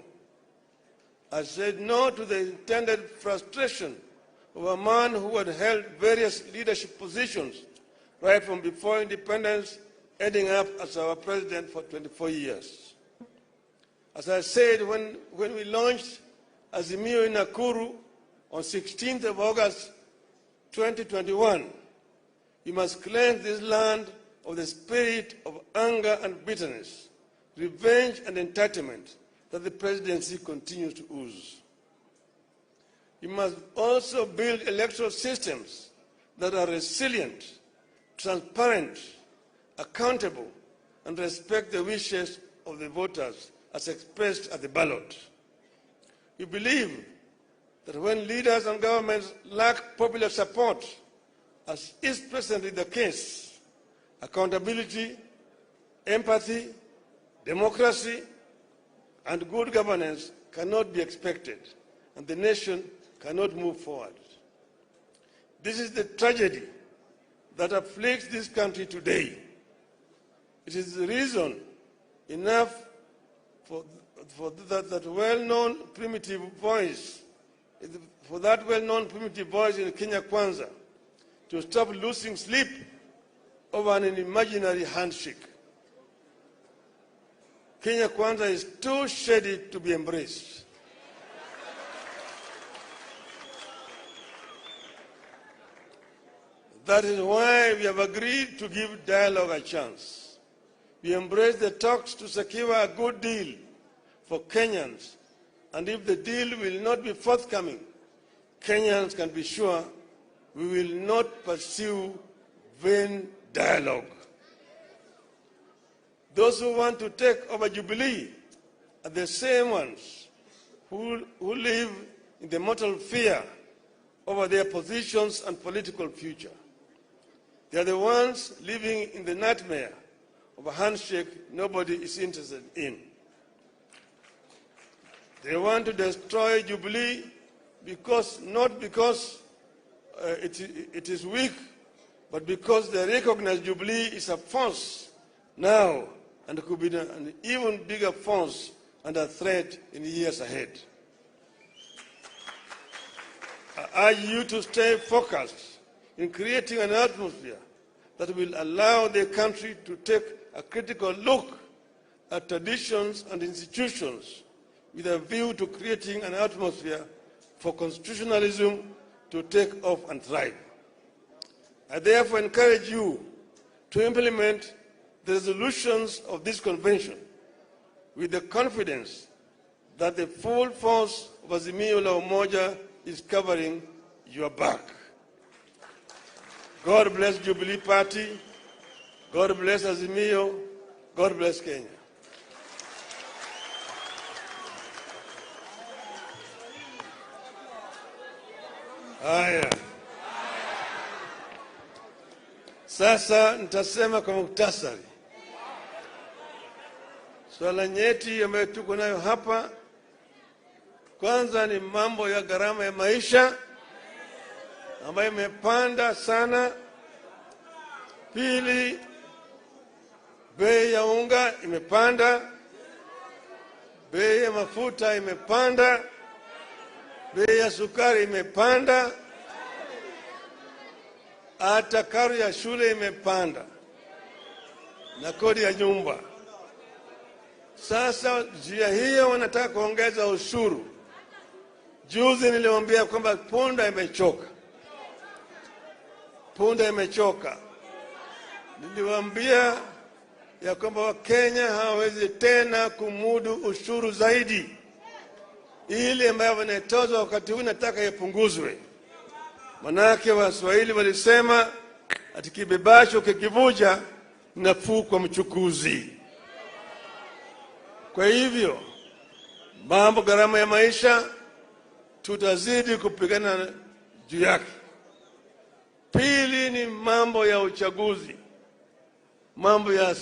I said no to the intended frustration of a man who had held various leadership positions right from before independence, ending up as our president for 24 years. As I said when we launched Azimio in Nakuru on 16th of August 2021, We must cleanse this land of the spirit of anger and bitterness, revenge and entitlement that the presidency continues to ooze. We must also build electoral systems that are resilient, transparent, accountable, and respect the wishes of the voters as expressed at the ballot. We believe that when leaders and governments lack popular support, as is presently the case, accountability, empathy, democracy, and good governance cannot be expected, and the nation cannot move forward. This is the tragedy that afflicts this country today. It is reason enough for that well-known primitive voice, for that well-known primitive voice in Kenya Kwanza, to stop losing sleep over an imaginary handshake. Kenya Kwanza is too shady to be embraced. That is why we have agreed to give dialogue a chance. We embrace the talks to secure a good deal for Kenyans, and if the deal will not be forthcoming, Kenyans can be sure we will not pursue vain dialogue. Those who want to take over Jubilee are the same ones who live in the mortal fear over their positions and political future. They are the ones living in the nightmare of a handshake nobody is interested in. They want to destroy Jubilee not because it is weak, but because they recognize Jubilee is a force now and could be an even bigger force and a threat in the years ahead. I urge you to stay focused in creating an atmosphere that will allow the country to take a critical look at traditions and institutions with a view to creating an atmosphere for constitutionalism to take off and thrive. I therefore encourage you to implement the resolutions of this convention with the confidence that the full force of Azimio la Umoja is covering your back. God bless Jubilee Party. God bless Azimio. God bless Kenya. Haya. Sasa nitasema kwa muktasari. Swala nyeti ambayo tuko nayo hapa, kwanza ni mambo ya gharama ya maisha ambayo imepanda sana. Pili, bei ya unga imepanda, bei ya mafuta imepanda, bei ya sukari imepanda, hata karo ya shule imepanda na kodi ya nyumba. Sasa njia hiyo wanataka kuongeza ushuru. Juzi niliwaambia kwamba punda imechoka. Punda imechoka. Niliwaambia ya kwamba Wakenya hawawezi tena kumudu ushuru zaidi. Ile ambayo wanatozwa wakati huu nataka ipunguzwe. Manake Waswahili walisema ati kibebacho kikivuja nafuu kwa mchukuzi. Kwa hivyo mambo gharama ya maisha tutazidi kupigana juu yake. Pili ni mambo ya uchaguzi, mambo ya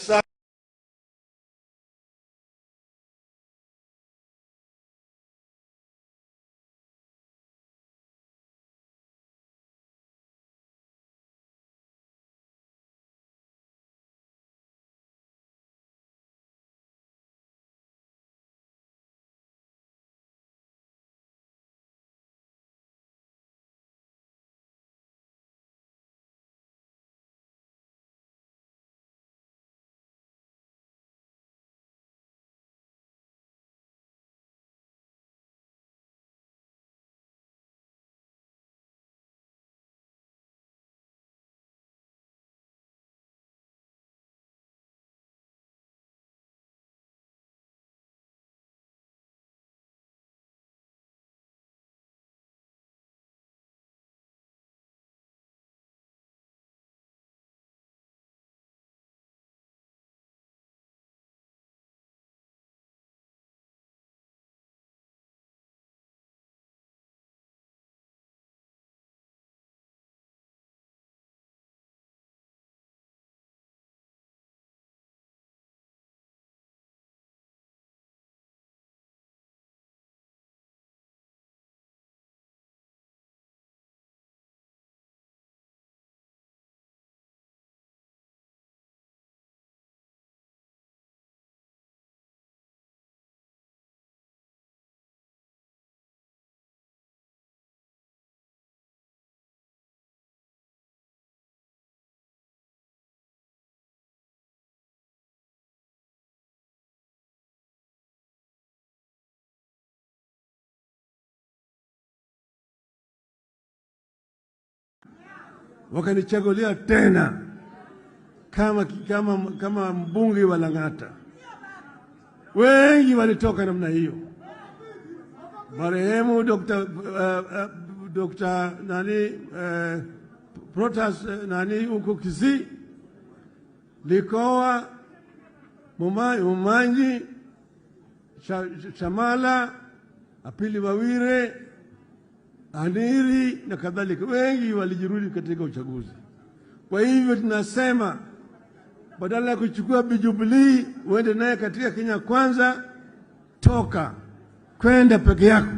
wakanichagulia tena kama mbunge wa Lang'ata. Wengi walitoka namna hiyo. Marehemu Dr. nani Protas nani huko Kisii, Likoa, Mumanji, Chamala, Apili Wawire, Aniri na kadhalika. Wengi walijirudi katika uchaguzi. Kwa hivyo tunasema badala ya kuchukua Jubilee uende naye katika Kenya Kwanza, toka kwenda peke yako,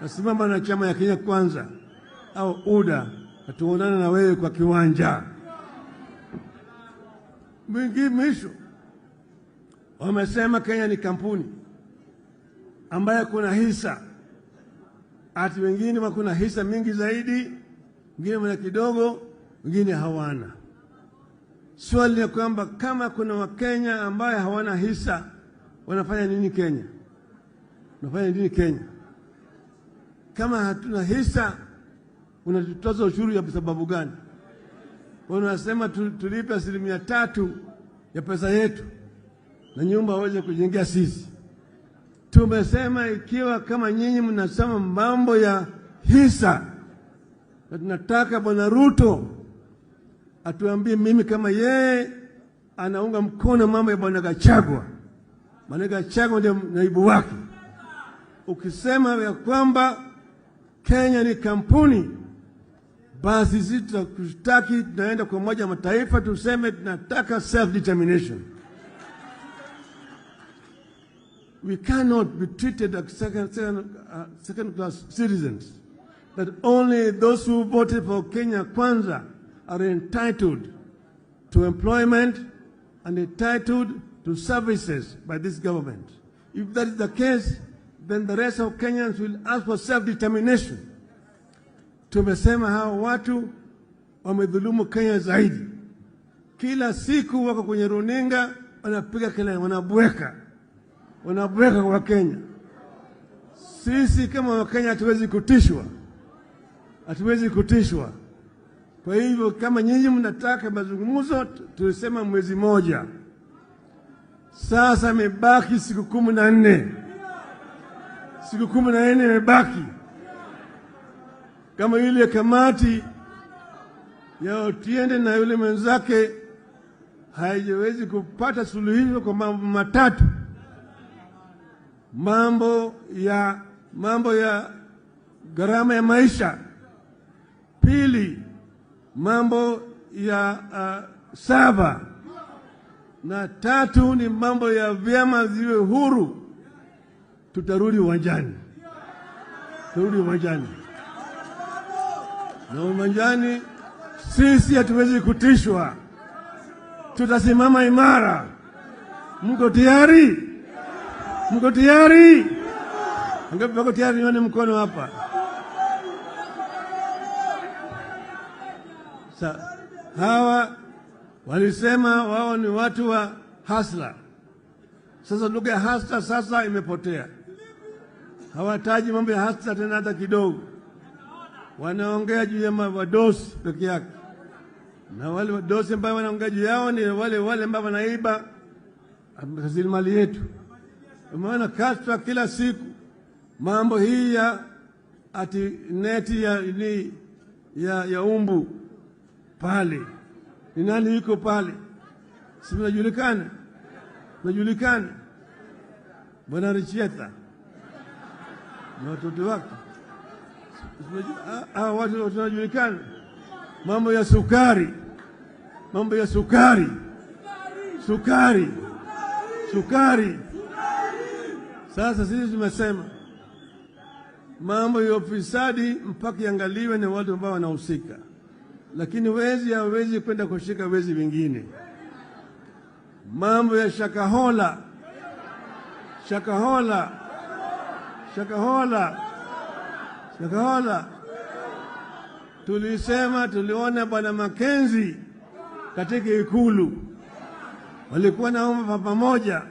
nasimama na chama ya Kenya Kwanza au UDA, tuonane na wewe kwa kiwanja. Mwingi mwisho wamesema Kenya ni kampuni ambayo kuna hisa, ati wengine kuna hisa mingi zaidi, wengine wana kidogo, wengine hawana. Swali ni kwamba kama kuna Wakenya ambaye hawana hisa, wanafanya nini Kenya? Wanafanya nini Kenya? Kama hatuna hisa, unatutoza ushuru ya sababu gani? Wanasema tulipe 3% ya pesa yetu na nyumba waweze kujengea sisi. Tumesema ikiwa kama nyinyi mnasema mambo ya hisa, na tunataka Bwana Ruto atuambie mimi kama yeye anaunga mkono mambo ya Bwana Gachagua. Bwana Gachagua ndiye naibu wake. Ukisema ya kwamba Kenya ni kampuni, basi sisi tutakustaki, tunaenda kwa Umoja wa Mataifa tuseme tunataka self-determination. We cannot be treated as second class citizens. That only those who voted for Kenya Kwanza are entitled to employment and entitled to services by this government. If that is the case, then the rest of Kenyans will ask for self-determination. Tumesema hao watu wamedhulumu Kenya zaidi. Kila siku wako kwenye runinga wanapiga kelele, wanabweka. Wanabweka kwa Kenya. Sisi kama Wakenya hatuwezi kutishwa. Hatuwezi kutishwa. Kwa hivyo kama nyinyi mnataka mazungumzo, tulisema mwezi moja. Sasa imebaki siku 14. Siku 14 imebaki. Kama ile kamati ya Otiende na yule mwenzake haijawezi kupata suluhisho kwa mambo matatu. Mambo ya gharama ya maisha. Pili, mambo ya saba. Na tatu ni mambo ya vyama ziwe huru. Tutarudi uwanjani. Tutarudi uwanjani. Na uwanjani sisi hatuwezi kutishwa. Tutasimama imara. Mko tayari? Mko tayari? Ngapi wako tayari? Nione mkono hapa. Hawa walisema wao ni watu wa hasla. Sasa lugha ya hasla sasa imepotea. Hawataji mambo ya hasla tena hata kidogo. Wanaongea juu ya wadosi peke yake. Na wale wadosi ambao wanaongea juu yao ni wale ambao wanaiba rasilimali yetu. Umeona kashfa kila siku mambo hii ya ati neti ya umbu pale. Ni nani yuko pale? Si mnajulikana? Mnajulikana? Bwana Richieta na watoto wake. Watu wanajulikana. Mambo ya sukari. Mambo ya sukari. Sukari. Sukari. Sasa sisi tumesema mambo ya ufisadi mpaka iangaliwe na watu ambao wanahusika. Lakini wezi hawezi kwenda kushika wezi wengine. Mambo ya Shakahola. Shakahola. Shakahola. Shakahola. Tulisema tuliona Bwana Mackenzie katika ikulu. Walikuwa naomba pamoja.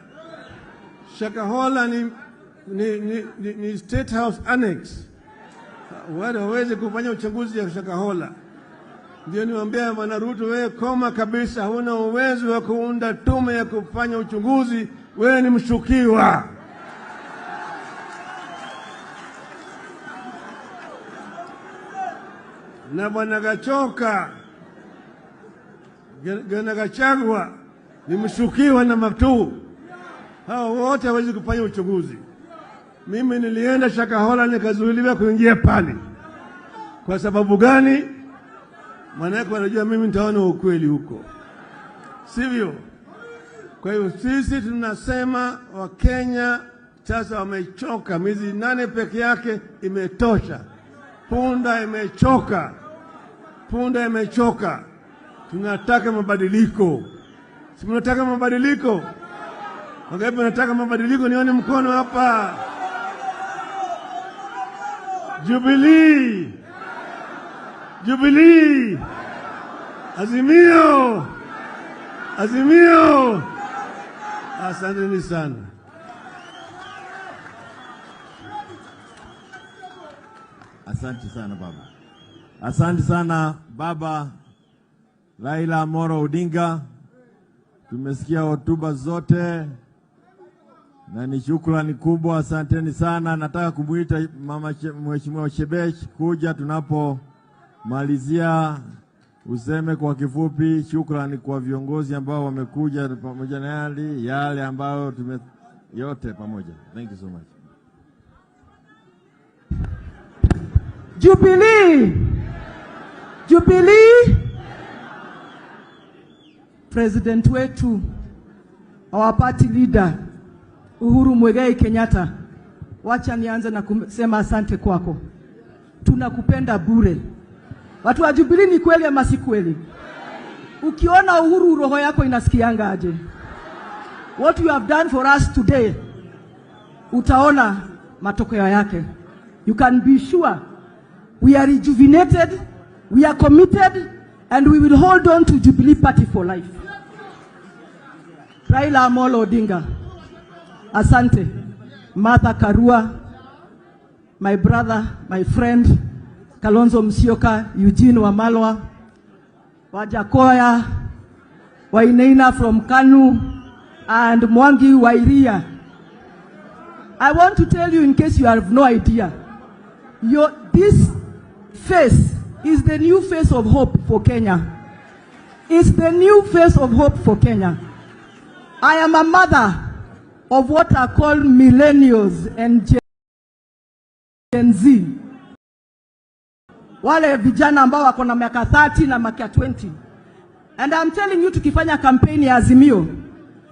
Shakahola ni State House Annex. Wale hawezi kufanya uchaguzi ya Shakahola. Ndio niwaambia Bwana Ruto, wewe koma kabisa, huna uwezo wa kuunda tume ya kufanya uchunguzi, wewe ni mshukiwa. Na Bwana Gachoka, Bwana Gachagua ni mshukiwa namba 2. Hao wote hawezi kufanya uchunguzi. Mimi nilienda Shakahola nikazuiliwa kuingia pale. Kwa sababu gani? Maana wanajua mimi nitaona ukweli huko, sivyo? Kwa hiyo sisi tunasema Wakenya sasa wamechoka. Miezi 8 peke yake imetosha. Punda imechoka, punda imechoka. Tunataka mabadiliko. Si mnataka mabadiliko? Wangapi wanataka mabadiliko? Nione mkono hapa. Jubilee, Jubilee, Azimio, Azimio. Asanteni sana. Asante sana baba. Asante sana baba Raila Amolo Odinga. Tumesikia hotuba zote na ni shukrani kubwa, asanteni sana. Nataka kumuita mama Mheshimiwa Shebesh kuja tunapomalizia, useme kwa kifupi shukrani kwa viongozi ambao wamekuja pamoja na yale ambayo tume yote pamoja. Thank you so much. Jubilee, Jubilee. President wetu, our party leader Uhuru Muigai Kenyatta, wacha nianze na kusema asante kwako. Tunakupenda bure. Watu wa Jubilee, ni kweli ama si kweli? Ukiona Uhuru roho yako inasikianga aje? What you have done for us today, utaona matokeo yake. You can be sure we are rejuvenated, we are committed, and we will hold on to Jubilee Party for life. Raila Amolo Odinga, asante. Martha Karua, my brother, my friend, Kalonzo Musyoka, Eugene Wamalwa, Wajakoya, Wainaina from Kanu, and Mwangi Wairia. I want to tell you, in case you have no idea, this face is the new face of hope for Kenya. It's the new face of hope for Kenya. I am a mother of what are called millennials and Gen Z. Wale vijana ambao wako na miaka 30 na miaka 20. And I'm telling you, tukifanya campaign ya Azimio,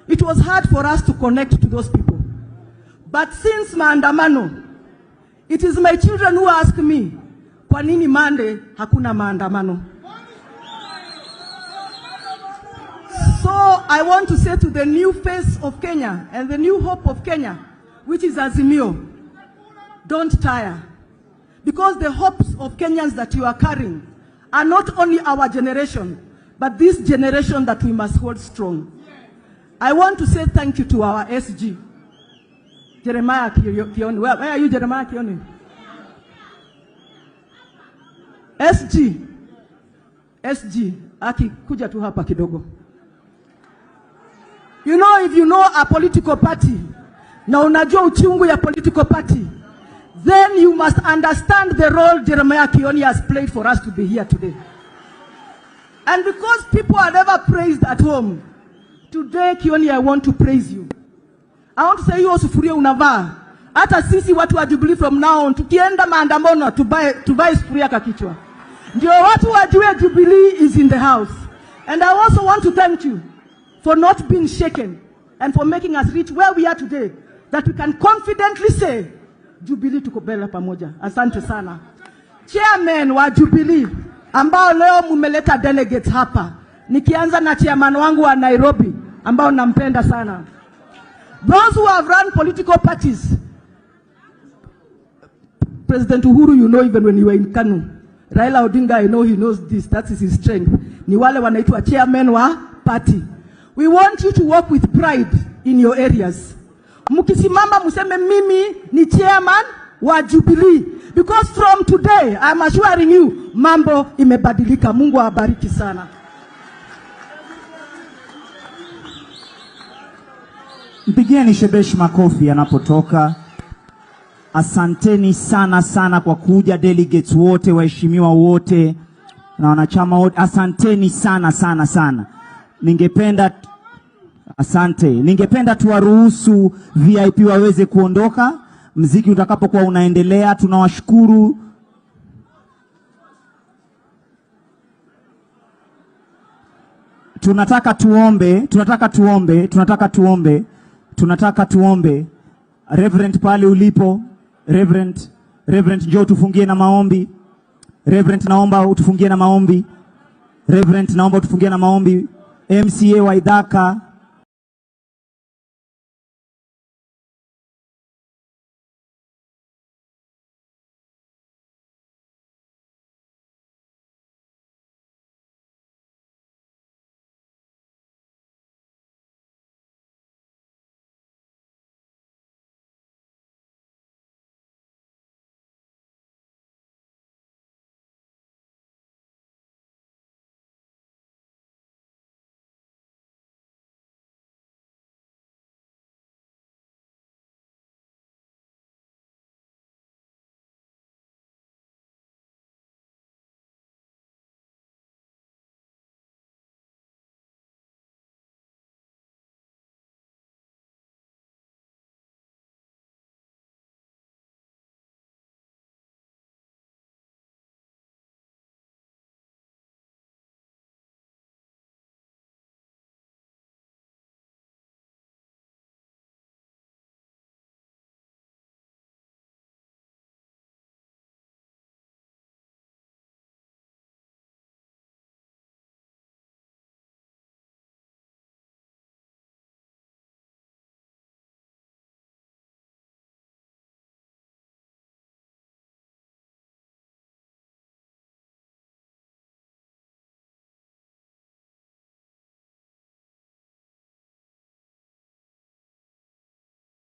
it was hard for us to connect to those people. But since maandamano, it is my children who ask me, kwa nini Monday hakuna maandamano? So I want to say to the new face of Kenya and the new hope of Kenya, which is Azimio, don't tire. Because the hopes of Kenyans that you are carrying are not only our generation, but this generation that we must hold strong. I want to say thank you to our SG, Jeremiah Kioni. Where are you, Jeremiah Kioni? SG, SG, aki kuja tu hapa kidogo. You know, if you know a political party, na unajua uchungu ya political party, then you must understand the role Jeremiah Kioni has played for us to be here today. And because people are never praised at home, today, Kioni, I want to praise you. I want to say, hiyo sufuria unavaa. Hata sisi watu wa Jubilee from now on, tukienda maandamano, tuvae sufuria kwa kichwa. Ndio watu wajue Jubilee is in the house. And I also want to thank you for not being shaken and for making us reach where we are today, that we can confidently say, Jubilee tuko mbele pamoja. Asante sana. Chairman wa Jubilee, ambao leo mumeleta delegates hapa. Nikianza na chairman wangu wa Nairobi, ambao nampenda sana. Those who have run political parties, President Uhuru, you know, even when you were in Kanu, Raila Odinga, I know he knows this, that is his strength. Ni wale wanaitwa chairman wa party. We want you to work with pride in your areas. Mkisimama mseme mimi ni chairman wa Jubilee, because from today I'm assuring you mambo imebadilika. Mungu awabariki sana. Mpigieni Shebesh makofi anapotoka. Asanteni sana sana kwa kuja delegates wote, waheshimiwa wote na wanachama wote, asanteni sana sana sana. Ningependa asante, ningependa tuwaruhusu VIP waweze kuondoka mziki utakapokuwa unaendelea. Tunawashukuru. Tunataka tuombe, tunataka tuombe, tunataka tuombe, tunataka tuombe. Reverend pale ulipo, Reverend, Reverend njoo tufungie na maombi. Reverend naomba utufungie na maombi. Reverend naomba utufungie na maombi. MCA wa Idhaka,